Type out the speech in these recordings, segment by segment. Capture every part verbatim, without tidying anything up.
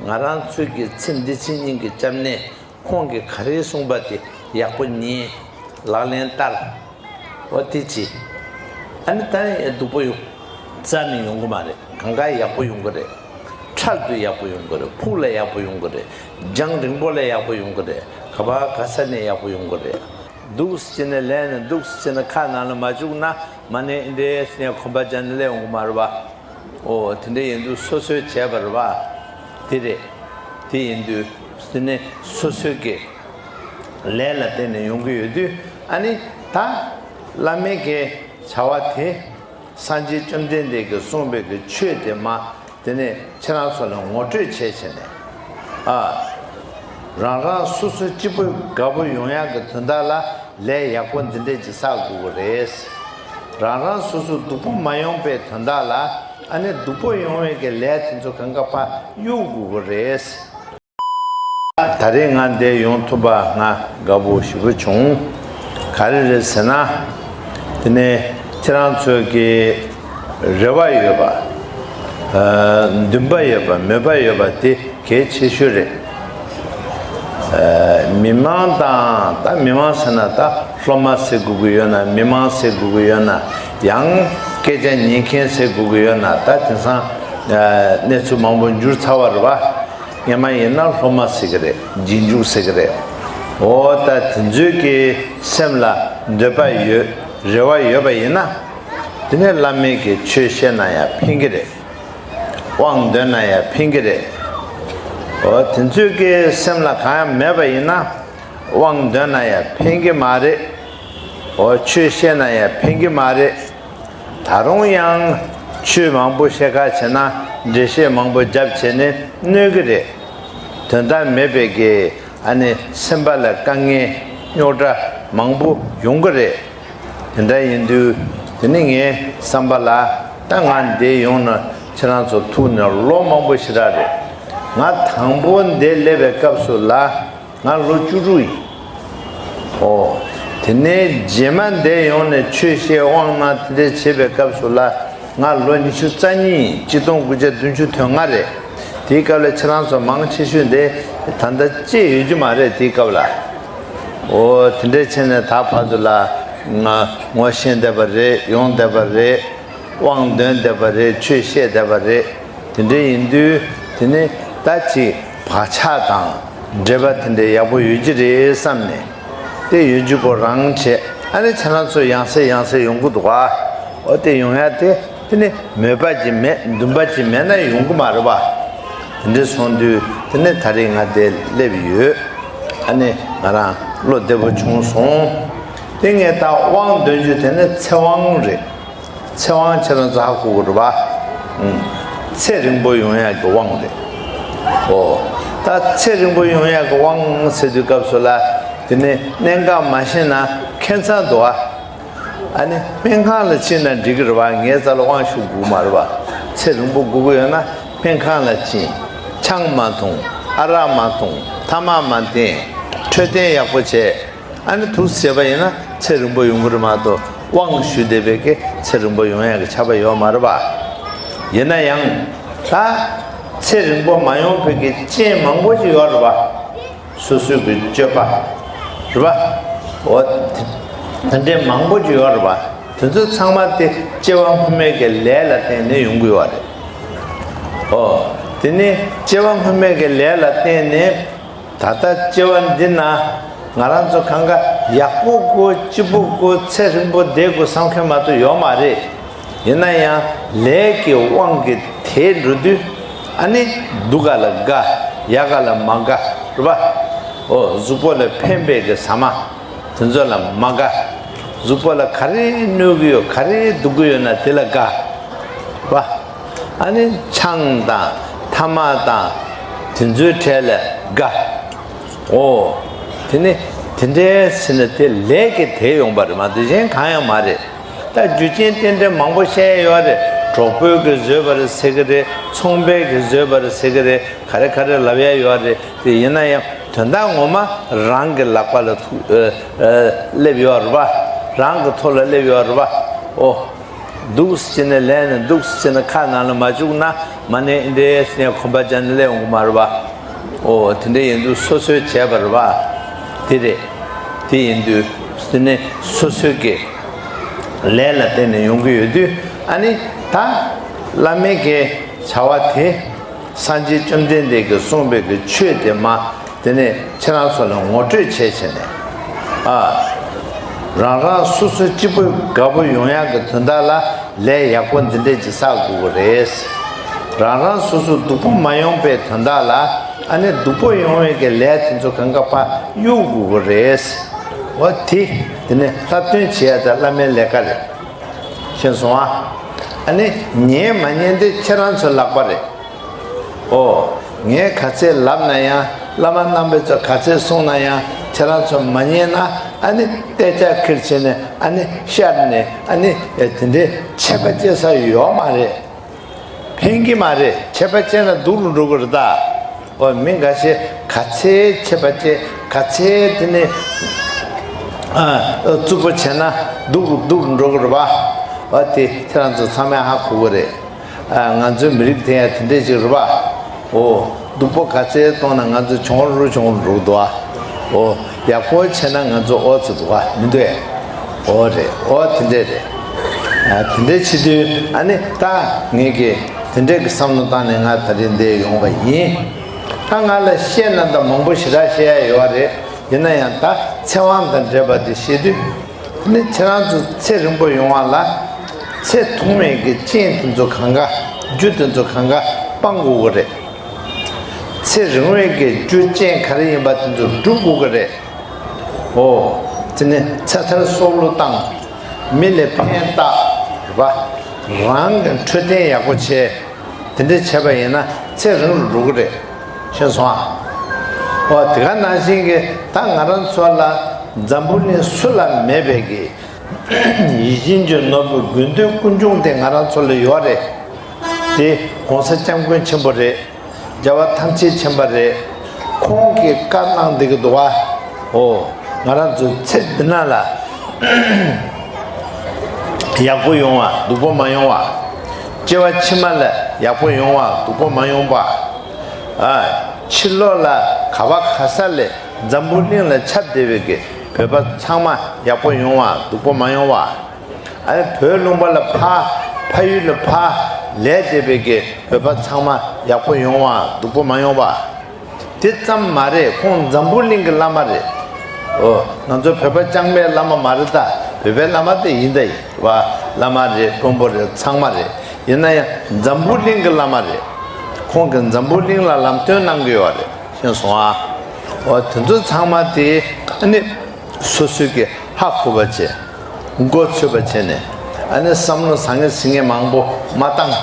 ང་རང་ཚོའི་གི་ཚེ་འདི་ཕྱི་གཉིས་ཀྱི་སྐྱབས་གནས། ཁོང་གིས་ག་རེ་གསུངས་པ་དེ་ཡག་པོ་ཉན། ལག་ལེན་བསྟར། འོ་དེ་བྱེད། ཨ་ནི་ད་ཡང་སྡུག་པོ་ཡོང་། རྩ་ནས་ཡོང་གི་མ་རེད། གང་ག་ཡག་པོ་ཡོང་གི་རེད། འཕྲལ་དུ་ཡག་པོ་ཡོང་གི་རེད། ཕུགས་ལ་ཡག་པོ་ཡོང་གི་རེད། རྒྱང་རིང་པོ་ལ་ཡག་པོ་ཡོང་གི་རེད། ག་པ་ག་ས་ནས་ཡག་པོ་ཡོང་གི་རེད། འདུག་སེ་བྱས་ནས་ལས་ནས་འདུག་སེ་བྱས་ནས་ཁ་ནང་ལ་མ་བཅུག་ན་མ་ནས་འདྲེ་ནས་གོམ་པ་བརྒྱབ་ནས་སླེབས་ཡོང་གི་མ་རེད་པ། ཨོ་དེ་འདྲ་ཡིན་དུས་སོ་སོས་བྱས་པ་རེད་པ། དེ་རེད། དེ་ཡིན་དུས་དེ་ནི་སོ་སོའི་གི་ལས་ལ་བརྟེན་ནས་ཡོང་གི་ཡོད་དུས། ཨ་ནི་ད་བླ་མའི་གི་བྱ་བ་དེ་སངས་རྒྱས་བཅོམ་ལྡན་འདས་ཀྱིས་གསུངས་པའི་གི་ཆོས་དེ་མ་དེ་ནས་ཁྱེད་རང་ཚོ་ལ་ངོ་སྤྲོད་བྱས་བྱས་ནས། ཨ། རང་རང་སོ་སོ་སྐྱིད་པོ་དགའ་པོ་ཡོང་ཡག་གི་དོན་དག་ལ་ལས་ཡག་པོ་འདི་འདྲས་ཅིག་བསགས་དགོས་ཀྱི་རེད། རང་རང་སོ་སོ་སྡུག་པོ་མ་ཡོང་པའི་དོན་དག་ལ་ཨ་ནི་སྡུག་པོ་ཡོང་བའི་གི་ལས་དེ་ཚོ་གང་ག་ཕར་གཡུག་དགོས་ཀྱི་རེད། ད་རེས་ང་འདིར་ཡོང་ཐུབ་པ་ང་དགའ་པོ་ཞེ་པོ་བྱུང་། ག་རེ་རེད་ཟེར་ན། དེ་ནས་ཁྱེད་རང་ཚོས་ཀྱི་རེ་བ་ཡོད་པ། ཨ། འདུན་པ་ཡོད་པ། མོས་པ་ཡོད་པ་དེ་གལ་ཆེ་ཤོས་རེད། ཨ། མི་མང་དང་། ད་མི་མང་ཟེར་ན་ད་སློབ་མ་ཟེར་དགོས་ཀྱི་ཡོད་ན། མི་མང་ཟེར་དགོས་ཀྱི་ཡོད་ན། ཡང་སྐད་ཆ་ཉན་མཁན་ཟེར་དགོས་ཀྱི་ཡོད་ན། ད་དེང་སང་། ཨ། གནས་ཚུལ་མང་པོ་འགྱུར་ཚར་བ་རེད་པ། སྔན་མ་ཡིན་ན་སློབ་མ་ཟེར་གི་རེད། རྗེས་འཇུག་ཟེར་གི་རེད། འོ་ད་དེ་ཚོའི་གི་སེམས་ལ་འདོད་པ་ཡོད། རེ་བ་ཡོད་པ་ཡིན་ན། དེ་ནས་བླ་མའི་གི་ཆོས་བཤད་ན་ཡང་ཕན་གི་རེད། དབང་འདོན་ན་ཡང་ཕན་གི་རེད། འོ་དེ་ཚོའི་གི་སེམས་ལ་གང་ཡང་མེད་པ་ཡིན་ན། དབང་འདོན་ན་ཡང་ཕན་གི་མ་རེད། འོ་ཆོས་བཤད་ན་ཡང་ཕན་གི་མ་རེད། ད་རུང་ཡང་ཆོས་མང་པོ་བཤད་ཁ་བྱས་ན། འགྲེལ་བཤད་མང་པོ་བརྒྱབ་བྱས་ནས་གནོད་གི་རེད། དོན་དག་མེད་པའི་གི་ཨ་ནི་སེམས་པ་ལ་དཀའ་ངལ་རྙོག་དྲ་མང་པོ་ཡོང་གི་རེད། དེ་འདྲ་ཡིན་དུས་དེ་ནི་ངའི་བསམ་པ་ལ། ད་ང་འདིར་ཡོང་ནས་ཁྱེད་རང་ཚོ་ཐུག་ནས་ལོ་མང་པོ་ཞེ་དྲག་རེད། ང་དང་པོ་འདིར་སླེབས་པའི་སྐབས་སུ་ལ། ང་ལོ་བཅུ་དྲུག་ཡིན། ཨོ། དེ་ནས་རྗེས་མ་འདིར་ཡོང་ནས་ཆོས་བཤད་དབང་གནང་དེ་འདྲ་བྱེད་པའི་སྐབས་སུ་ལ། ང་ལོ་ཉི་ཤུ་རྩ་གཉིས་ཡིན། གཅིག་སྟོང་དགུ་བརྒྱ་བདུན་ཅུ་དོན་ལྔ་རེད། དེའི་སྐབས་ལ་ཁྱེད་རང་ཚོ་མང་ཆེ་ཤོས་འདི་ད་ལྟ་སྐྱེས་ཡོད་ཀྱི་མ་རེད། དེའི་སྐབས་ལ། ཨོ། དེ་འདྲ་བྱས་ནས་ད་བར་དུ་ལ་ང་ངོ་ཤེས་བསྡད་པ་རེད། ཡོང་བསྡད་པ་རེད། དབང་འདོན་བསྡད་པ་རེད། ཆོས་བཤད་བསྡད་པ་རེད། དེ་འདྲ་ཡིན་དུས་དེ་ནི་ད་ཅིག་བག་ཆགས་དང་འབྲེལ་བ་དེ་འདྲ་ཡག་པོ་ཡོད་ཀྱི་རེད་བསམ་ནས། དེ་ཡོད་ཀྱི་ཁོ་རང་བྱས། ཨ་ནི་ཁྱེད་རང་ཚོ་ཡང་སེ་ཡང་སེ་ཡོང་གི་འདུག་ག། འོ་དེ་ཡོང་ཡ་དེ་དེ་ནི་མོས་པ་ཅིག་མེད། འདུན་པ་ཅིག་མེད་ན་ཡོང་གི་མ་རེད་པ། དེ་འདྲ་སོང་དུས་དེ་ནི་ད་རེས་ང་འདིར་སླེབས་ཡོད། ཨ་ནི་ང་རང་བློ་བདེ་པོ་བྱུང་སོང་། དེ་ངས་ད་དབང་འདོན་རྒྱུ་དེ་ནི་ཚེ་དབང་རེད། ཚེ་དབང་ཁྱེད་རང་ཚོ་ཧ་གོ་གི་རེད་པ། ཨུམ། ཚེ་རིང་པོ་ཡོང་ཡག་གི་དབང་རེད། ཨོ། ད་ཚེ་རིང་པོ་ཡོང་ཡག་གི་དབང་ཟེར་དུས་སྐབས་སུ་ལ། དེ་ནས་གནད་འགག་མ་ཤེས་ན་ཁྱད་མཚར་འདུག་ཨ། ཨ་ནི་སྨན་ཁང་ལ་ཕྱིན་ན་འགྲིག་གི་རེད་པ། ངའི་རྩ་ལ་དབང་ཞུ་དགོས་མ་རེད་པ། ཚེ་རིང་པོ་དགོས་ཀྱི་ཡོད་ན་སྨན་ཁང་ལ་ཕྱིན། ཆང་མ་འཐུང་། ཨ་རག་མ་འཐུང་། ཐ་མག་མ་འཐེན། འཕྲོད་བསྟེན་ཡག་པོ་བྱས། ཨ་ནི་ཐུགས་བྱས་པ་ཡིན་ན་ཚེ་རིང་པོ་ཡོང་གི་རེད་མ་གཏོགས། དབང་ཞུས་བསྡད་པའི་གི་ཚེ་རིང་པོ་ཡོང་ཡག་གི་ཆ་བ་ཡོད་མ་རེད་པ། ཡིན་ན་ཡང་ད་ཚེ་རིང་པོ་མ་ཡོང་བའི་གི་རྐྱེན་མང་པོ་ཞིག་ཡོད་རེད་པ། སོ་སོའི་གི་སྤྱོད་པ་རེད་པ། འོ་དེ་འདྲའི་མང་པོ་ཞིག་ཡོད་རེད་པ། དེ་ཚོ་ཚང་མ་དེ་སྐྱེ་བ་སྔོན་མའི་གི་ལས་ལ་བརྟེན་ནས་ཡོང་གི་ཡོད་རེད། འོ། དེ་ནས་སྐྱེ་བ་སྔོན་མའི་གི་ལས་ལ་བརྟེན་ནས། ད་ལྟ་སྐྱེ་བ་འདི་ན་ང་རང་ཚོ་གང་ག་ཡག་པོ་དགོས། སྐྱིད་པོ་དགོས། ཚེ་རིང་པོ་བསྡད་དགོས་བསམ་མཁན་མ་གཏོགས་ཡོད་མ་རེད། ཡིན་ན་ཡང་ལས་ཀྱི་དབང་གིས་དེད་འགྲོ་དུས། ཨ་ནི་སྡུག་ག་ལ་དགའ། ཡག་ག་ལ་མ་དགའ། རེད་པ། ཨོ། གཟུགས་པོ་ལ་ཕན་པའི་གི་ཟ་མ་དེ་ཚོ་ལ་མ་དགའ། གཟུགས་པོ་ལ་ག་རེ་གནོད་ཀྱི་ཡོད། ག་རེ་སྡུག་གི་ཡོད་ན་དེ་ལ་དགའ། རེད་པ། ཨ་ནི་ཆང་དང་ཐ་མག་དང་དེ་ཚོའི་གྲས་ལ་དགའ། ཨོ། དེ་ནི་དེ་འདྲའི་ཟེར་ན་དེ་ལས་ཀྱིས་དེད་ཡོང་པ་རེད་མ་གཏོགས་གཞན་གང་ཡང་མ་རེད། ད་རྒྱུ་རྐྱེན་རྟེན་འབྲེལ་མང་པོ་བཤད་ཡ་ཡོད་རེད། གྲོགས་པོའི་གིས་བཟོས་པ་རེད་ཟེར་གི་རེད། ཚོང་པའི་གིས་བཟོས་པ་རེད་ཟེར་གི་རེད། ག་རེ་ག་རེ་ལབ་ཡ་ཡོད་རེད། དེ་ཡིན་ན་ཡང་དོན་དག་ངོ་མ་རང་གི་ལག་པ་ལ་ཐུག་ཨ་ཨ་སླེབས་ཡོད་རེད་པ། རང་གི་ཐོག་ལ་སླེབས་ཡོད་རེད་པ། ཨོ། འདུག་སེ་བྱས་ནས་ལས་ནས་འདུག་སེ་བྱས་ནས་ཁ་ནང་ལ་མ་བཅུག་ན་མ་ནས་འདི་འདྲའི་ནས་གོམ་པ་བརྒྱབ་ནས་སླེབས་འོང་གི་མ་རེད་པ། ཨོ་དེ་འདྲ་ཡིན་དུས་སོ་སོས་བྱས་པ་རེད་པ། དེ་རེད། དེ་ཡིན་དུས་དེ་ནས་སོ་སོའི་གི་ལས་ལ་བརྟེན་ནས་ཡོང་གི་ཡོད་དུས། ཨ་ནི་ད་བླ་མའི་གི་བྱ་བ་དེ་སངས་རྒྱས་བཅོམ་ལྡན་འདས་ཀྱིས་གསུངས་པའི་གི་ཆོས་དེ་མ། དེ་ནས་ཁྱེད་རང་ཚོ་ལ་ངོ་སྤྲོད་བྱས་བྱས་ནས། ཨ། རང་རང་སོ་སོ་སྐྱིད་པོ་དགའ་པོ་ཡོང་ཡག་གི་དོན་དག་ལ་ལས་ཡག་པོ་འདི་འདྲས་ཅིག་བསགས་དགོས་ཀྱི་རེད། རང་རང་སོ་སོ་སྡུག་པོ་མ་ཡོང་པའི་དོན་དག་ལ་ཨ་ནི་སྡུག་པོ་ཡོང་བའི་གི་ལས་དེ་ཚོ་གང་ག་ཕར་གཡུག་དགོས་ཀྱི་རེད། འོ་དེ་དེ་ནས་ལྷ་སྟོན་བྱེད་ཡ་ད་བླ་མའི་ལས་ཀ་རེད། ཤེས་སོང་ཨ། ཨ་ནི་ཉན་མ་ཉན་དེ་ཁྱེད་རང་ཚོའི་ལག་པ་རེད། ཨོ། ངས་ག་ཚད་ལབ་ན་ཡང་བླ་མ་རྣམ་པ་ཚོས་ག་ཚད་གསུངས་ན་ཡང་ཁྱེད་རང་ཚོ་མ་ཉན་ན་ཨ་ནི་ཏེ་ལྕག་ཁེར་བྱས་ནས་ཨ་ནི་ཤར་ནས་ཨ་ནི་དེ་འདྲའི་ཆད་པ་བཅད་ས་ཡོད་མ་རེད། ཕན་གྱི་མ་རེད། ཆད་པ་བཅད་ན་སྡུག་རུ་འགྲོ་གི་རེད་ད། ཨོ་མི་འགའ་ཤས་ག་ཚད་ཆད་པ་བཅད་ག་ཚད་དེ་ནས་ཨ་རྩུབ་པོ་བྱས་ན་སྡུག་རུ་སྡུག་རུ་འགྲོ་གི་རེད་པ། ཨོ་དེ་ཁྱེད་རང་ཚོ་ཚང་མས་ཧ་གོ་གི་རེད། ཨ་ང་ཚོའི་མི་རིགས་དེ་ཡང་དེ་འདྲས་ཅིག་རེད་པ། ཨོ་སྡུག་པོ་ག་ཚད་གཏོང་ན་ང་ཚོ་གྱོང་རུ་གྱོང་རུ་འགྲོ་གི་འདུག་ཨ། ཨོ་ཡག་པོ་བྱས་ན་ང་ཚོ་ཨོ་ཚོ་འདུག་ཨ་མི་འདུག་ཨེ། ཨོ་རེད། ཨོ་དེ་འདྲས་རེད། ཨ་དེ་འདྲས་བྱེད་དུས་ཨ་ནི་ད་ངས་ཀྱི་དེ་འདྲས་ཀྱི་བསམ་བློ་བཏང་ནས་ང་ད་རིང་འདིར་ཡོང་བ་ཡིན། ད་ང་ལ་བཤད་ན་ད་མང་པོ་ཞེ་དྲག་བཤད་ཡ་ཡོད་རེད། ཡིན་ན་ཡང་ད་ཚེ་དབང་དང་འབྲེལ་བ་དེ་བཤད་དུས། ནི་ཁྱེད་རང་ཚོ་ཚེ་རིང་པོ་ཡོང་བ་ལ་ཚེ་ཐུང་བའི་གི་རྐྱེན་དེ་ཚོ་གང་ག་རྒྱུ་དེ་ཚོ་གང་ག་སྤང་དགོས་ཀྱི་རེད། ཚེ་རིང་བའི་གི་རྒྱུ་རྐྱེན་ག་རེ་ཡིན་པ་དེ་ཚོ་སྒྲུབ་དགོས་ཀྱི་རེད། ཨོ། དེ་ནི་ཚེ་ཐར་སྲོག་བླུ་བཏང་། མི་ལ་ཕན་བཏགས། རེད་པ། རང་གི་འཕྲོད་བསྟེན་ཡག་པོ་བྱས། དེ་འདྲ་བྱས་པ་ཡིན་ན་ཚེ་རིང་རུ་འགྲོ་གི་རེད། ཤེས་སོང་ཨ། ཨོ་དེ་ག་ནང་བཞིན་གྱི་ད་ང་རང་ཚོ་ལ་འཛམ་བུ་གླིང་སུ་ལ་མེད་པའི་གི་ཡིད་བཞིན་གྱི་ནོར་བུ་དགེ་འདུན་ཀུན་འབྱུང་དེ་ང་རང་ཚོ་ལ་ཡོད་རེད། དེ་༸གོང་ས་༸སྐྱབས་མགོན་ཆེན་པོ་རེད། རྒྱལ་བ་ཐམས་ཅད་མཁྱེན་པ་རེད། ཁོང་གིས་བཀའ་གནང་བསྡད་ཀྱི་འདུག་བ། ཨོ། ང་རང་ཚོ་ཚེ་འདི་ན་ལ་ཡག་པོ་ཡོང་བ་སྡུག་པོ་མ་ཡོང་བ། སྐྱེ་བ་ཕྱི་མ་ལ་ཡག་པོ་ཡོང་བ་སྡུག་པོ་མ་ཡོང་བ། ཨ། ཕྱི་ལོགས་ལ་ག་བ་ག་ས་ལས་འཛམ་བུ་གླིང་ལ་ཁྱབ་བསྡད་པའི་གི་བོད་པ་ཚང་མ་ཡག་པོ་ཡོང་བ་སྡུག་པོ་མ་ཡོང་བ། ཨ་ནི་བོད་ལུང་པ་ལ་ཕ་ཕ་ཡུལ་ལ་ཕ་ལས་བསྡད་པའི་གི་བོད་པ་ཚང་མ་ཡག་པོ་ཡོང་བ་སྡུག་པོ་མ་ཡོང་བ། དེ་ཙམ་མ་རེད། ཁོང་འཛམ་བུ་གླིང་གི་བླ་མ་རེད། ཨོ། ང་ཚོ་བོད་པ་རྐྱང་པའི་བླ་མ་མ་རེད་ད། བོད་པའི་བླ་མ་དེ་ཡིན་ད་ཡིན་བ། བླ་མ་རེད། དཔོན་པོ་རེད། ཚང་མ་རེད། ཡིན་ན་ཡང་འཛམ་བུ་གླིང་གི་བླ་མ་རེད། ཁོང་གིས་འཛམ་བུ་གླིང་ལ་ལམ་སྟོན་གནང་གི་ཡོད་རེད། ཤེས་སོང་ཨ། ཨོ་དེ་ཚོ་ཚང་མ་དེ་ཨ་ནི་སོ་སོའི་གི་ཧ་གོ་བ་བྱས། མགོ་ཚོས་པ་བྱས་ནས་ཨ་ནི་བསམ་བློ་བཟང་ངན་ཟིང་ངན་མང་པོ་མ་བཏང་།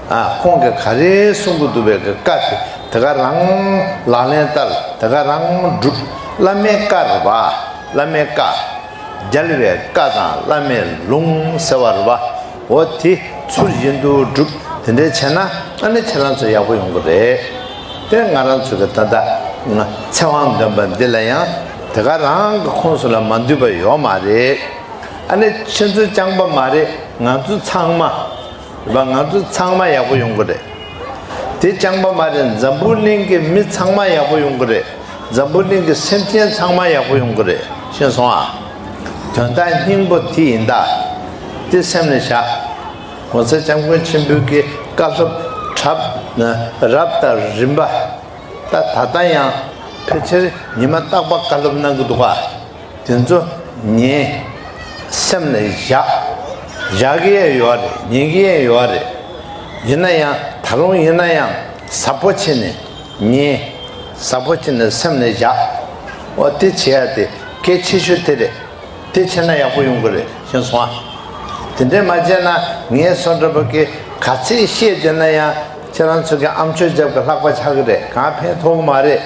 ཨ། ཁོང་གིས་ག་རེ་གསུང་གི་འདུག་པའི་གི་བཀའ་དེ་དེ་ག་རང་ལག་ལེན་བསྟར། དེ་ག་རང་སྒྲུབ། བླ་མའི་བཀའ་རེད་པ། བླ་མའི་བཀའ། རྒྱལ་བའི་བཀའ་དང་བླ་མའི་ལུང་ཟེར་བ་རེད་པ། འོ་དེ་ཚུལ་བཞིན་དུ་སྒྲུབ། དེ་འདྲས་བྱས་ན་ཨ་ནི་ཁྱེད་རང་ཚོ་ཡག་པོ་ཡོང་གི་རེད། དེ་ང་རང་ཚོ་གི་ད་ལྟ་ང་ཚེ་དབང་འདོན་པ་འདི་ལ་ཡང་དེ་ག་རང་གི་ཁོངས་སུ་ལ་མ་འདུས་པ་ཡོད་མ་རེད། ཨ་ནི་ཁྱེད་ཚོ་རྐྱང་པ་མ་རེད། ང་ཚོ་ཚང་མ། རེད་པ། ང་ཚོ་ཚང་མ་ཡག་པོ་ཡོང་གི་རེད། དེ་རྐྱང་པ་མ་རེད། འཛམ་བུ་གླིང་གི་མི་ཚང་མ་ཡག་པོ་ཡོང་གི་རེད། འཛམ་བུ་གླིང་གི་སེམས་ཅན་ཚང་མ་ཡག་པོ་ཡོང་གི་རེད། ཤེས་སོང་ཨ། དོན་དག་སྙིང་པོ་དེ་ཡིན་ད། དེ་སེམས་ལ་བཞག ༸གོང་ས་༸སྐྱབས་མགོན་ཆེན་པོའི་གི་བཀའ་སློབ་གྲབས་རབ་དང་རིམ་པ། ད་ད་ལྟ་ཡང་ཕལ་ཆེར་ཉི་མ་རྟག་པར་བཀའ་སློབ་གནང་གི་འདུག་ག་དེ་ཚོ་ཉན། སེམས་ལ་བཞག་བཞག་གི་ཡང་ཡོད་རེད། ཉན་གི་ཡང་ཡོད་རེད། ཡིན་ན་ཡང་ད་རུང་ཡིན་ན་ཡང་ཟབ་པོ་བྱས་ནས་ཉན། ཟབ་པོ་བྱས་ནས་སེམས་ལ་བཞག་འོ་དེ་བྱེད་ཡ་དེ་གལ་ཆེ་ཤོས་དེ་རེད། དེ་བྱས་ན་ཡག་པོ་ཡོང་གི་རེད། ཤེས་སོང་ཨ། དེ་འདྲས་མ་བྱས་ན་ངས་སོ་འདྲ་པོ་གི་ག་ཚད་བཤད་བསྡད་ན་ཡང་ཁྱེད་རང་ཚོ་གི་ཨ་མཆོག་རྒྱབ་ཀྱི་ལྷག་པ་ཆགས་ཀྱི་རེད། གང་ཕན་ཐོགས་ཀྱི་མ་རེད།